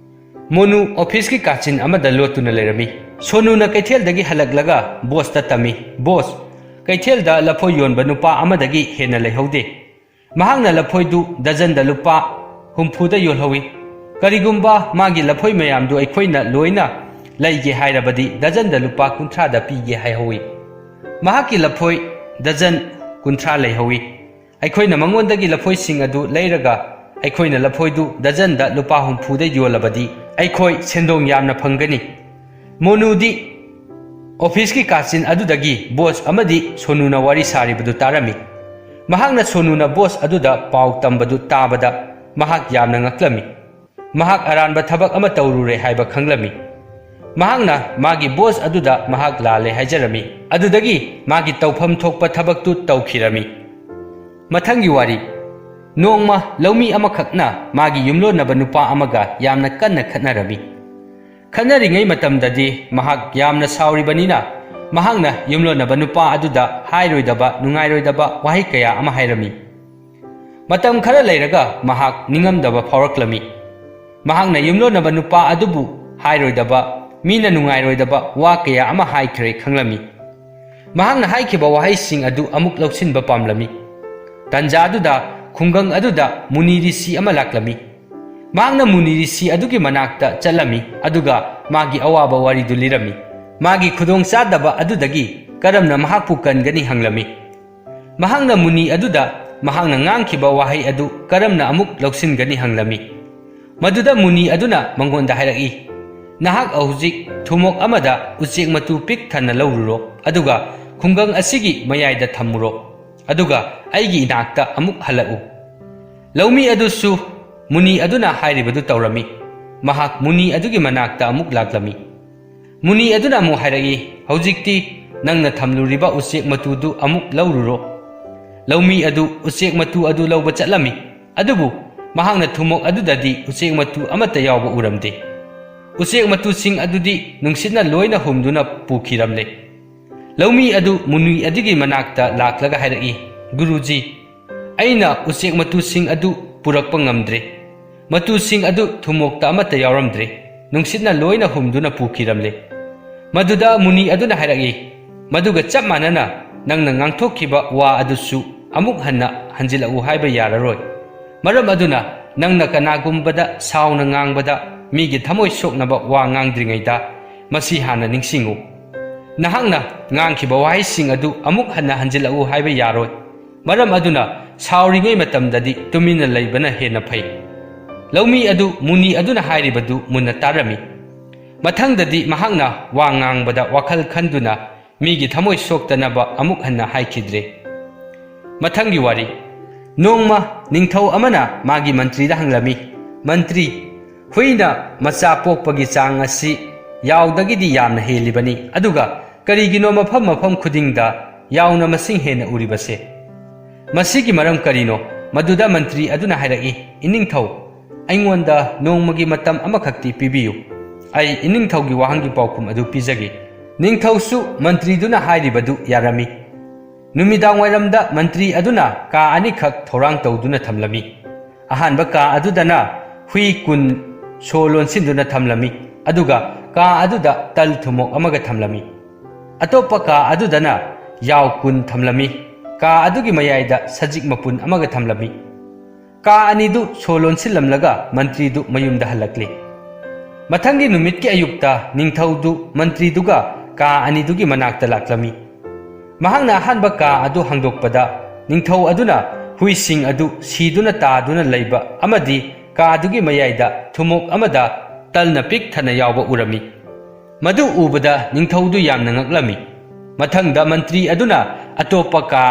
ꯃꯣꯅꯨ ꯑꯣꯐꯤꯁꯀꯤ ꯀꯥꯆꯤꯟ ꯑꯃꯗ ꯂꯣꯠꯇꯨꯅ ꯂꯩꯔꯝꯃꯤ꯫ ꯁꯣꯅꯨꯅ ꯀꯩꯊꯦꯜꯗꯒꯤ ꯍꯜꯂꯛꯂꯒ ꯕꯣꯁꯇ ꯇꯝꯃꯤ, "ꯕꯣꯁ, ꯀꯩꯊꯦꯜꯗ ꯂꯐꯣꯏ ꯌꯣꯟꯕ ꯅꯨꯄꯥ ꯑꯃꯗꯒꯤ ꯍꯦꯟꯅ ꯂꯩꯍꯧꯗꯦ꯫ ꯃꯍꯥꯛꯅ ꯂꯐꯣꯏꯗꯨ ꯗꯖꯟꯗ ꯂꯨꯄꯥ ꯍꯨꯝꯐꯨꯗ ꯌꯣꯜꯍꯧꯏ꯫ ꯀꯔꯤꯒꯨꯝꯕ ꯃꯥꯒꯤ ꯂꯐꯣꯏ ꯃꯌꯥꯝꯗꯨ ꯑꯩꯈꯣꯏꯅ ꯂꯣꯏꯅ ꯂꯩꯒꯦ ꯍꯥꯏꯔꯕꯗꯤ ꯗꯖꯟꯗ ꯂꯨꯄꯥ ꯀꯨꯟꯊ꯭ꯔꯥꯗ ꯄꯤꯒꯦ ꯍꯥꯏꯍꯧꯏ꯫ ꯃꯍꯥꯛꯀꯤ ꯂꯐꯣꯏ ꯗꯖꯟ ꯀꯨꯟꯊ꯭ꯔꯥ ꯂꯩꯍꯧꯏ꯫ ꯑꯩꯈꯣꯏꯅ ꯃꯉꯣꯟꯗꯒꯤ ꯂꯐꯣꯏꯁꯤꯡ ꯑꯗꯨ ꯂꯩꯔꯒ ꯑꯩꯈꯣꯏꯅ ꯂꯐꯣꯏꯗꯨ ꯗꯖꯟꯗ ꯂꯨꯄꯥ ꯍꯨꯝꯐꯨꯗ ꯌꯣꯜꯂꯕꯗꯤ ꯑꯩꯈꯣꯏ ꯁꯦꯟꯗꯣꯡ ꯌꯥꯝꯅ ꯐꯪꯒꯅꯤ꯫ ꯃꯣꯅꯨꯗꯤ ꯑꯣꯐꯤꯁꯀꯤ ꯀꯥꯆꯤꯟ ꯑꯗꯨꯗꯒꯤ ꯕꯣꯁ ꯑꯃꯗꯤ ꯁꯣꯅꯨꯅ ꯋꯥꯔꯤ ꯁꯥꯔꯤꯕꯗꯨ ꯇꯥꯔꯝꯃꯤ꯫ ꯃꯍꯥꯛꯅ ꯁꯣꯅꯨꯅ ꯕꯣꯁ ꯑꯗꯨꯗ ꯄꯥꯎ ꯇꯝꯕꯗꯨ ꯇꯥꯕꯗ ꯃꯍꯥꯛ ꯌꯥꯝꯅ ꯉꯛꯂꯝꯃꯤ꯫ ꯃꯍꯥꯛ ꯑꯔꯥꯟꯕ ꯊꯕꯛ ꯑꯃ ꯇꯧꯔꯨꯔꯦ ꯍꯥꯏꯕ ꯈꯪꯂꯝꯃꯤ꯫ ꯃꯍꯥꯛꯅ ꯃꯥꯒꯤ ꯕꯣꯁ ꯑꯗꯨꯗ ꯃꯍꯥꯛ ꯂꯥꯜꯂꯦ ꯍꯥꯏꯖꯔꯝꯃꯤ꯫ ꯑꯗꯨꯗꯒꯤ ꯃꯥꯒꯤ ꯇꯧꯐꯝ ꯊꯣꯛꯄ ꯊꯕꯛꯇꯨ ꯇꯧꯈꯤꯔꯝꯃꯤ꯫ ꯃꯊꯪꯒꯤ ꯋꯥꯔꯤ꯫ ꯅꯣꯡꯃ ꯂꯧꯃꯤ ꯑꯃꯈꯛꯅ ꯃꯥꯒꯤ ꯌꯨꯝꯂꯣꯟꯅꯕ ꯅꯨꯄꯥ ꯑꯃꯒ ꯌꯥꯝꯅ ꯀꯟꯅ ꯈꯠꯅꯔꯝꯃꯤ꯫ ꯈꯠꯅꯔꯤꯉꯩ ꯃꯇꯝꯗꯗꯤ ꯃꯍꯥꯛ ꯌꯥꯝꯅ ꯁꯥꯎꯔꯤꯕꯅꯤꯅ ꯃꯍꯥꯛꯅ ꯌꯨꯝꯂꯣꯟꯅꯕ ꯅꯨꯄꯥ ꯑꯗꯨꯗ ꯍꯥꯏꯔꯣꯏꯗꯕ ꯅꯨꯡꯉꯥꯏꯔꯣꯏꯗꯕ ꯋꯥꯍꯩ ꯀꯌꯥ ꯑꯃ ꯍꯥꯏꯔꯝꯃꯤ꯫ ꯃꯇꯝ ꯈꯔ ꯂꯩꯔꯒ ꯃꯍꯥꯛ ꯅꯤꯡꯉꯝꯗꯕ ꯐꯥꯎꯔꯛꯂꯝꯃꯤ꯫ ꯃꯍꯥꯛꯅ ꯌꯨꯝꯂꯣꯟꯅꯕ ꯅꯨꯄꯥ ꯑꯗꯨꯕꯨ ꯍꯥꯏꯔꯣꯏꯗꯕ, ꯃꯤꯅ ꯅꯨꯡꯉꯥꯏꯔꯣꯏꯗꯕ ꯋꯥ ꯀꯌꯥ ꯑꯃ ꯍꯥꯏꯈ꯭ꯔꯦ ꯈꯪꯂꯝꯃꯤ꯫ ꯃꯍꯥꯛꯅ ꯍꯥꯏꯈꯤꯕ ꯋꯥꯍꯩꯁꯤꯡ ꯑꯗꯨ ꯑꯃꯨꯛ ꯂꯧꯁꯤꯟꯕ ꯄꯥꯝꯂꯝꯃꯤ꯫ ꯇꯟꯖꯥ ꯑꯗꯨꯗ ꯈꯨꯡꯒꯪ ꯑꯗꯨꯗ ꯃꯨꯅꯤ ꯔꯤꯁꯤ ꯑꯃ ꯂꯥꯛꯂꯝꯃꯤ꯫ ꯃꯍꯥꯛꯅ ꯃꯨꯅꯤ ꯔꯤꯁꯤ ꯑꯗꯨꯒꯤ ꯃꯅꯥꯛꯇ ꯆꯠꯂꯝꯃꯤ, ꯑꯗꯨꯒ ꯃꯥꯒꯤ ꯑꯋꯥꯕ ꯋꯥꯔꯤꯗꯨ ꯂꯤꯔꯝꯃꯤ꯫ ꯃꯥꯒꯤ ꯈꯨꯗꯣꯡꯆꯥꯗꯕ ꯑꯗꯨꯗꯒꯤ ꯀꯔꯝꯅ ꯃꯍꯥꯛꯄꯨ ꯀꯟꯒꯅꯤ ꯍꯪꯂꯝꯃꯤ꯫ ꯃꯍꯥꯛꯅ ꯃꯨꯅꯤ ꯑꯗꯨꯗ ꯃꯍꯥꯛꯅ ꯉꯥꯡꯈꯤꯕ ꯋꯥꯍꯩ ꯑꯗꯨ ꯀꯔꯝꯅ ꯑꯃꯨꯛ ꯂꯧꯁꯤꯟꯒꯅꯤ ꯍꯪꯂꯝꯃꯤ꯫ ꯃꯗꯨꯗ ꯃꯨꯅꯤ ꯑꯗꯨꯅ ꯃꯉꯣꯟꯗ ꯍꯥꯏꯔꯛꯏ, "ꯅꯍꯥꯛ ꯍꯧꯖꯤꯛ ꯊꯨꯝꯃꯣꯛ ꯑꯃꯗ ꯎꯆꯦꯛ ꯃꯇꯨ ꯄꯤꯛ ꯊꯟꯅ ꯂꯧꯔꯨꯔꯣ, ꯑꯗꯨꯒ ꯈꯨꯡꯒꯪ ꯑꯁꯤꯒꯤ ꯃꯌꯥꯏꯗ ꯊꯝꯃꯨꯔꯣ, ꯑꯗꯨꯒ ꯑꯩꯒꯤ ꯏꯅꯥꯛꯇ ꯑꯃꯨꯛ ꯍꯜꯂꯛꯎ꯫" ꯂꯧꯃꯤ ꯑꯗꯨꯁꯨ ꯃꯨꯅꯤ ꯑꯗꯨꯅ ꯍꯥꯏꯔꯤꯕꯗꯨ ꯇꯧꯔꯝꯃꯤ꯫ ꯃꯍꯥꯛ ꯃꯨꯅꯤ ꯑꯗꯨꯒꯤ ꯃꯅꯥꯛꯇ ꯑꯃꯨꯛ ꯂꯥꯛꯂꯝꯃꯤ꯫ ꯃꯨꯅꯤ ꯑꯗꯨꯅ ꯑꯃꯨꯛ ꯍꯥꯏꯔꯛꯏ, "ꯍꯧꯖꯤꯛꯇꯤ ꯅꯪꯅ ꯊꯝꯂꯨꯔꯤꯕ ꯎꯆꯦꯛ ꯃꯇꯨꯗꯨ ꯑꯃꯨꯛ ꯂꯧꯔꯨꯔꯣ꯫" ꯂꯧꯃꯤ ꯑꯗꯨ ꯎꯆꯦꯛ ꯃꯇꯨ ꯑꯗꯨ ꯂꯧꯕ ꯆꯠꯂꯝꯃꯤ, ꯑꯗꯨꯕꯨ ꯃꯍꯥꯛꯅ ꯊꯨꯝꯃꯣꯛ ꯑꯗꯨꯗꯗꯤ ꯎꯆꯦꯛ ꯃꯇꯨ ꯑꯃꯠꯇ ꯌꯥꯎꯕ ꯎꯔꯝꯗꯦ꯫ ꯎꯆꯦꯛ ꯃꯇꯨꯁꯤꯡ ꯑꯗꯨꯗꯤ ꯅꯨꯡꯁꯤꯠꯅ ꯂꯣꯏꯅ ꯍꯨꯝꯗꯨꯅ ꯄꯨꯈꯤꯔꯝꯂꯦ꯫ ꯂꯧꯃꯤ ꯑꯗꯨ ꯃꯨꯅꯤ ꯑꯗꯨꯒꯤ ꯃꯅꯥꯛꯇ ꯂꯥꯛꯂꯒ ꯍꯥꯏꯔꯛꯏ, "ꯒꯨꯔꯨꯖꯤ, ꯑꯩꯅ ꯎꯆꯦꯛ ꯃꯇꯨꯁꯤꯡ ꯑꯗꯨ ꯄꯨꯔꯛꯄ ꯉꯝꯗ꯭ꯔꯦ꯫ ꯃꯇꯨꯁꯤꯡ ꯑꯗꯨ ꯊꯨꯝꯃꯣꯛꯇ ꯑꯃꯠꯇ ꯌꯥꯎꯔꯝꯗ꯭ꯔꯦ꯫ ꯅꯨꯡꯁꯤꯠꯅ ꯂꯣꯏꯅ ꯍꯨꯝꯗꯨꯅ ꯄꯨꯈꯤꯔꯝꯂꯦ꯫" ꯃꯗꯨꯗ ꯃꯨꯅꯤ ꯑꯗꯨꯅ ꯍꯥꯏꯔꯛꯏ, "ꯃꯗꯨꯒ ꯆꯞ ꯃꯥꯟꯅꯅ ꯅꯪꯅ ꯉꯥꯡꯊꯣꯛꯈꯤꯕ ꯋꯥ ꯑꯗꯨꯁꯨ ꯑꯃꯨꯛ ꯍꯟꯅ ꯍꯟꯖꯤꯜꯂꯛꯎ ꯍꯥꯏꯕ ꯌꯥꯔꯔꯣꯏ꯫ ꯃꯔꯝ ꯑꯗꯨꯅ, ꯅꯪꯅ ꯀꯅꯥꯒꯨꯝꯕꯗ ꯁꯥꯎꯅ ꯉꯥꯡꯕꯗ ꯃꯤꯒꯤ ꯊꯃꯣꯏ ꯁꯣꯛꯅꯕ ꯋꯥ ꯉꯥꯡꯗ꯭ꯔꯤꯉꯩꯗ ꯃꯁꯤ ꯍꯥꯟꯅ ꯅꯤꯡꯁꯤꯡꯉꯨ꯫ ꯅꯍꯥꯛꯅ ꯉꯥꯡꯈꯤꯕ ꯋꯥꯍꯩꯁꯤꯡ ꯑꯗꯨ ꯑꯃꯨꯛ ꯍꯟꯅ ꯍꯟꯖꯤꯜꯂꯛꯎ ꯍꯥꯏꯕ ꯌꯥꯔꯣꯏ꯫ ꯃꯔꯝ ꯑꯗꯨꯅ, ꯁꯥꯎꯔꯤꯉꯩ ꯃꯇꯝꯗꯗꯤ ꯇꯨꯃꯤꯟꯅ ꯂꯩꯕꯅ ꯍꯦꯟꯅ ꯐꯩ꯫ ꯂꯧꯃꯤ ꯑꯗꯨ ꯃꯨꯅꯤ ꯑꯗꯨꯅ ꯍꯥꯏꯔꯤꯕꯗꯨ ꯃꯨꯟꯅ ꯇꯥꯔꯝꯃꯤ꯫ ꯃꯊꯪꯗꯗꯤ ꯃꯍꯥꯛꯅ ꯋꯥ ꯉꯥꯡꯕꯗ ꯋꯥꯈꯜ ꯈꯟꯗꯨꯅ ꯃꯤꯒꯤ ꯊꯃꯣꯏ ꯁꯣꯛꯇꯅꯕ ꯑꯃꯨꯛ ꯍꯟꯅ ꯍꯥꯏꯈꯤꯗ꯭ꯔꯦ꯫ ꯃꯊꯪꯒꯤ ꯋꯥꯔꯤ꯫ ꯅꯣꯡꯃ ꯅꯤꯡꯊꯧ ꯑꯃꯅ ꯃꯥꯒꯤ ꯃꯟꯇ꯭ꯔꯤꯗ ꯍꯪꯂꯝꯃꯤ, "ꯃꯟꯇ꯭ꯔꯤ, ꯍꯨꯏꯅ ꯃꯆꯥ ꯄꯣꯛꯄꯒꯤ ꯆꯥꯡ ꯑꯁꯤ ꯌꯥꯎꯗꯒꯤꯗꯤ ꯌꯥꯝꯅ ꯍꯦꯜꯂꯤꯕꯅꯤ, ꯑꯗꯨꯒ ꯀꯔꯤꯒꯤꯅꯣ ꯃꯐꯝ ꯃꯐꯝ ꯈꯨꯗꯤꯡꯗ ꯌꯥꯎꯅ ꯃꯁꯤꯡ ꯍꯦꯟꯅ ꯎꯔꯤꯕꯁꯦ? ꯃꯁꯤꯒꯤ ꯃꯔꯝ ꯀꯔꯤꯅꯣ?" ꯃꯗꯨꯗ ꯃꯟꯇ꯭ꯔꯤ ꯑꯗꯨꯅ ꯍꯥꯏꯔꯛꯏ, "ꯏꯅꯤꯡꯊꯧ, ꯑꯩꯉꯣꯟꯗ ꯅꯣꯡꯃꯒꯤ ꯃꯇꯝ ꯑꯃꯈꯛꯇꯤ ꯄꯤꯕꯤꯌꯨ꯫ ꯑꯩ ꯏꯅꯤꯡꯊꯧꯒꯤ ꯋꯥꯍꯪꯒꯤ ꯄꯥꯎꯈꯨꯝ ꯑꯗꯨ ꯄꯤꯖꯒꯦ꯫" ꯅꯤꯡꯊꯧꯁꯨ ꯃꯟꯇ꯭ꯔꯤꯗꯨꯅ ꯍꯥꯏꯔꯤꯕꯗꯨ ꯌꯥꯔꯝꯃꯤ꯫ ꯅꯨꯃꯤꯗꯥꯡꯋꯥꯏꯔꯝꯗ ꯃꯟꯇ꯭ꯔꯤ ꯑꯗꯨꯅ ꯀꯥ ꯑꯅꯤꯈꯛ ꯊꯧꯔꯥꯡ ꯇꯧꯗꯨꯅ ꯊꯝꯂꯝꯃꯤ꯫ ꯑꯍꯥꯟꯕ ꯀꯥ ꯑꯗꯨꯗꯅ ꯍꯨꯏ ꯀꯨꯟ ꯁꯣ ꯂꯣꯟꯁꯤꯟꯗꯨꯅ ꯊꯝꯂꯝꯃꯤ, ꯑꯗꯨꯒ ꯀꯥ ꯑꯗꯨꯗ ꯇꯜ ꯊꯨꯝꯃꯣꯛ ꯑꯃꯒ ꯊꯝꯂꯝꯃꯤ꯫ ꯑꯇꯣꯞꯄ ꯀꯥ ꯑꯗꯨꯗꯅ ꯌꯥꯎ ꯀꯨꯟ ꯊꯝꯂꯝꯃꯤ꯫ ꯀꯥ ꯑꯗꯨꯒꯤ ꯃꯌꯥꯏꯗ ꯁꯖꯤꯛ ꯃꯄꯨꯟ ꯑꯃꯒ ꯊꯝꯂꯝꯃꯤ꯫ ꯀꯥ ꯑꯅꯤꯗꯨ ꯁꯣ ꯂꯣꯟꯁꯤꯜꯂꯝꯂꯒ ꯃꯟꯇ꯭ꯔꯤꯗꯨ ꯃꯌꯨꯝꯗ ꯍꯜꯂꯛꯂꯤ꯫ ꯃꯊꯪꯒꯤ ꯅꯨꯃꯤꯠꯀꯤ ꯑꯌꯨꯛꯇ ꯅꯤꯡꯊꯧꯗꯨ ꯃꯟꯇ꯭ꯔꯤꯗꯨꯒ ꯀꯥ ꯑꯅꯤꯗꯨꯒꯤ ꯃꯅꯥꯛꯇ ꯂꯥꯛꯂꯝꯃꯤ꯫ ꯃꯍꯥꯛꯅ ꯑꯍꯥꯟꯕ ꯀꯥ ꯑꯗꯨ ꯍꯥꯡꯗꯣꯛꯄꯗ, ꯅꯤꯡꯊꯧ ꯑꯗꯨꯅ ꯍꯨꯏꯁꯤꯡ ꯑꯗꯨ ꯁꯤꯗꯨꯅ ꯇꯥꯗꯨꯅ ꯂꯩꯕ ꯑꯃꯗꯤ ꯀꯥꯗꯨꯒꯤ ꯃꯌꯥꯏꯗ ꯊꯨꯝꯃꯣꯛ ꯑꯃꯗ ꯇꯜꯅ ꯄꯤꯛ ꯊꯟꯅ ꯌꯥꯎꯕ ꯎꯔꯝꯃꯤ꯫ ꯃꯗꯨ ꯎꯕꯗ ꯅꯤꯡꯊꯧꯗꯨ ꯌꯥꯝꯅ ꯉꯛꯂꯝꯃꯤ꯫ ꯃꯊꯪꯗ ꯃꯟꯇ꯭ꯔꯤ ꯑꯗꯨꯅ ꯑꯇꯣꯞꯄ ꯀꯥ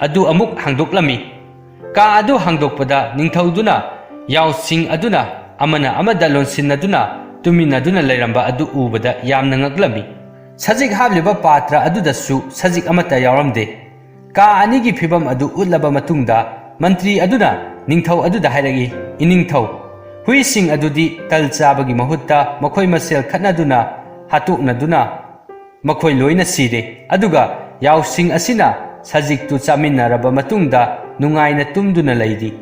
ꯑꯗꯨ ꯑꯃꯨꯛ ꯍꯥꯡꯗꯣꯛꯂꯝꯃꯤ꯫ ꯀꯥ ꯑꯗꯨ ꯍꯥꯡꯗꯣꯛꯄꯗ ꯅꯤꯡꯊꯧꯗꯨꯅ ꯌꯥꯎꯁꯤꯡ ꯑꯗꯨꯅ ꯑꯃꯅ ꯑꯃꯗ ꯂꯣꯟꯁꯤꯟꯅꯗꯨꯅ ꯇꯨꯃꯤꯟꯅꯗꯨꯅ ꯂꯩꯔꯝꯕ ꯑꯗꯨ ꯎꯕꯗ ꯌꯥꯝꯅ ꯉꯛꯂꯝꯃꯤ꯫ ꯁꯖꯤꯛ ꯍꯥꯞꯂꯤꯕ ꯄꯥꯇ꯭ꯔ ꯑꯗꯨꯗꯁꯨ ꯁꯖꯤꯛ ꯑꯃꯠꯇ ꯌꯥꯎꯔꯝꯗꯦ꯫ ꯀꯥ ꯑꯅꯤꯒꯤ ꯐꯤꯚꯝ ꯑꯗꯨ ꯎꯠꯂꯕ ꯃꯇꯨꯡꯗ, ꯃꯟꯇ꯭ꯔꯤ ꯑꯗꯨꯅ ꯅꯤꯡꯊꯧ ꯑꯗꯨꯗ ꯍꯥꯏꯔꯛꯏ, "ꯏꯅꯤꯡꯊꯧ, ꯍꯨꯏꯁꯤꯡ ꯑꯗꯨꯗꯤ ꯇꯜ ꯆꯥꯕꯒꯤ ꯃꯍꯨꯠꯇ ꯃꯈꯣꯏ ꯃꯁꯦꯜ ꯈꯠꯅꯗꯨꯅ, ꯍꯥꯠꯇꯣꯛꯅꯗꯨꯅ ꯃꯈꯣꯏ ꯂꯣꯏꯅ ꯁꯤꯔꯦ, ꯑꯗꯨꯒ ꯌꯥꯎꯁꯤꯡ ꯑꯁꯤꯅ ꯁꯖꯤꯛꯇꯨ ꯆꯥꯃꯤꯟꯅꯔꯕ ꯃꯇꯨꯡꯗ ꯅꯨꯡꯉꯥꯏꯅ ꯇꯨꯝꯗꯨꯅ ꯂꯩꯔꯤ꯫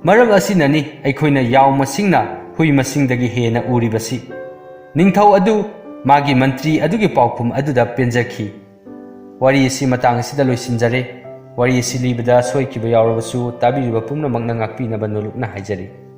ꯃꯔꯝ ꯑꯁꯤꯅꯅꯤ ꯑꯩꯈꯣꯏꯅ ꯌꯥꯎ ꯃꯁꯤꯡꯅ ꯍꯨꯏ ꯃꯁꯤꯡꯗꯒꯤ ꯍꯦꯟꯅ ꯎꯔꯤꯕꯁꯤ꯫" ꯅꯤꯡꯊꯧ ꯑꯗꯨ ꯃꯥꯒꯤ ꯃꯟꯇ꯭ꯔꯤ ꯑꯗꯨꯒꯤ ꯄꯥꯎꯈꯨꯝ ꯑꯗꯨꯗ ꯄꯦꯟꯖꯈꯤ꯫ ꯋꯥꯔꯤ ꯑꯁꯤ ꯃꯇꯥꯡ ꯑꯁꯤꯗ ꯂꯣꯏꯁꯤꯟꯖꯔꯦ꯫ ꯋꯥꯔꯤ ꯑꯁꯤ ꯂꯤꯕꯗ ꯁꯣꯏꯈꯤꯕ ꯌꯥꯎꯔꯕꯁꯨ ꯇꯥꯕꯤꯔꯤꯕ ꯄꯨꯝꯅꯃꯛꯅ ꯉꯥꯛꯄꯤꯅꯕ ꯅꯣꯂꯨꯛꯅ ꯍꯥꯏꯖꯔꯤ꯫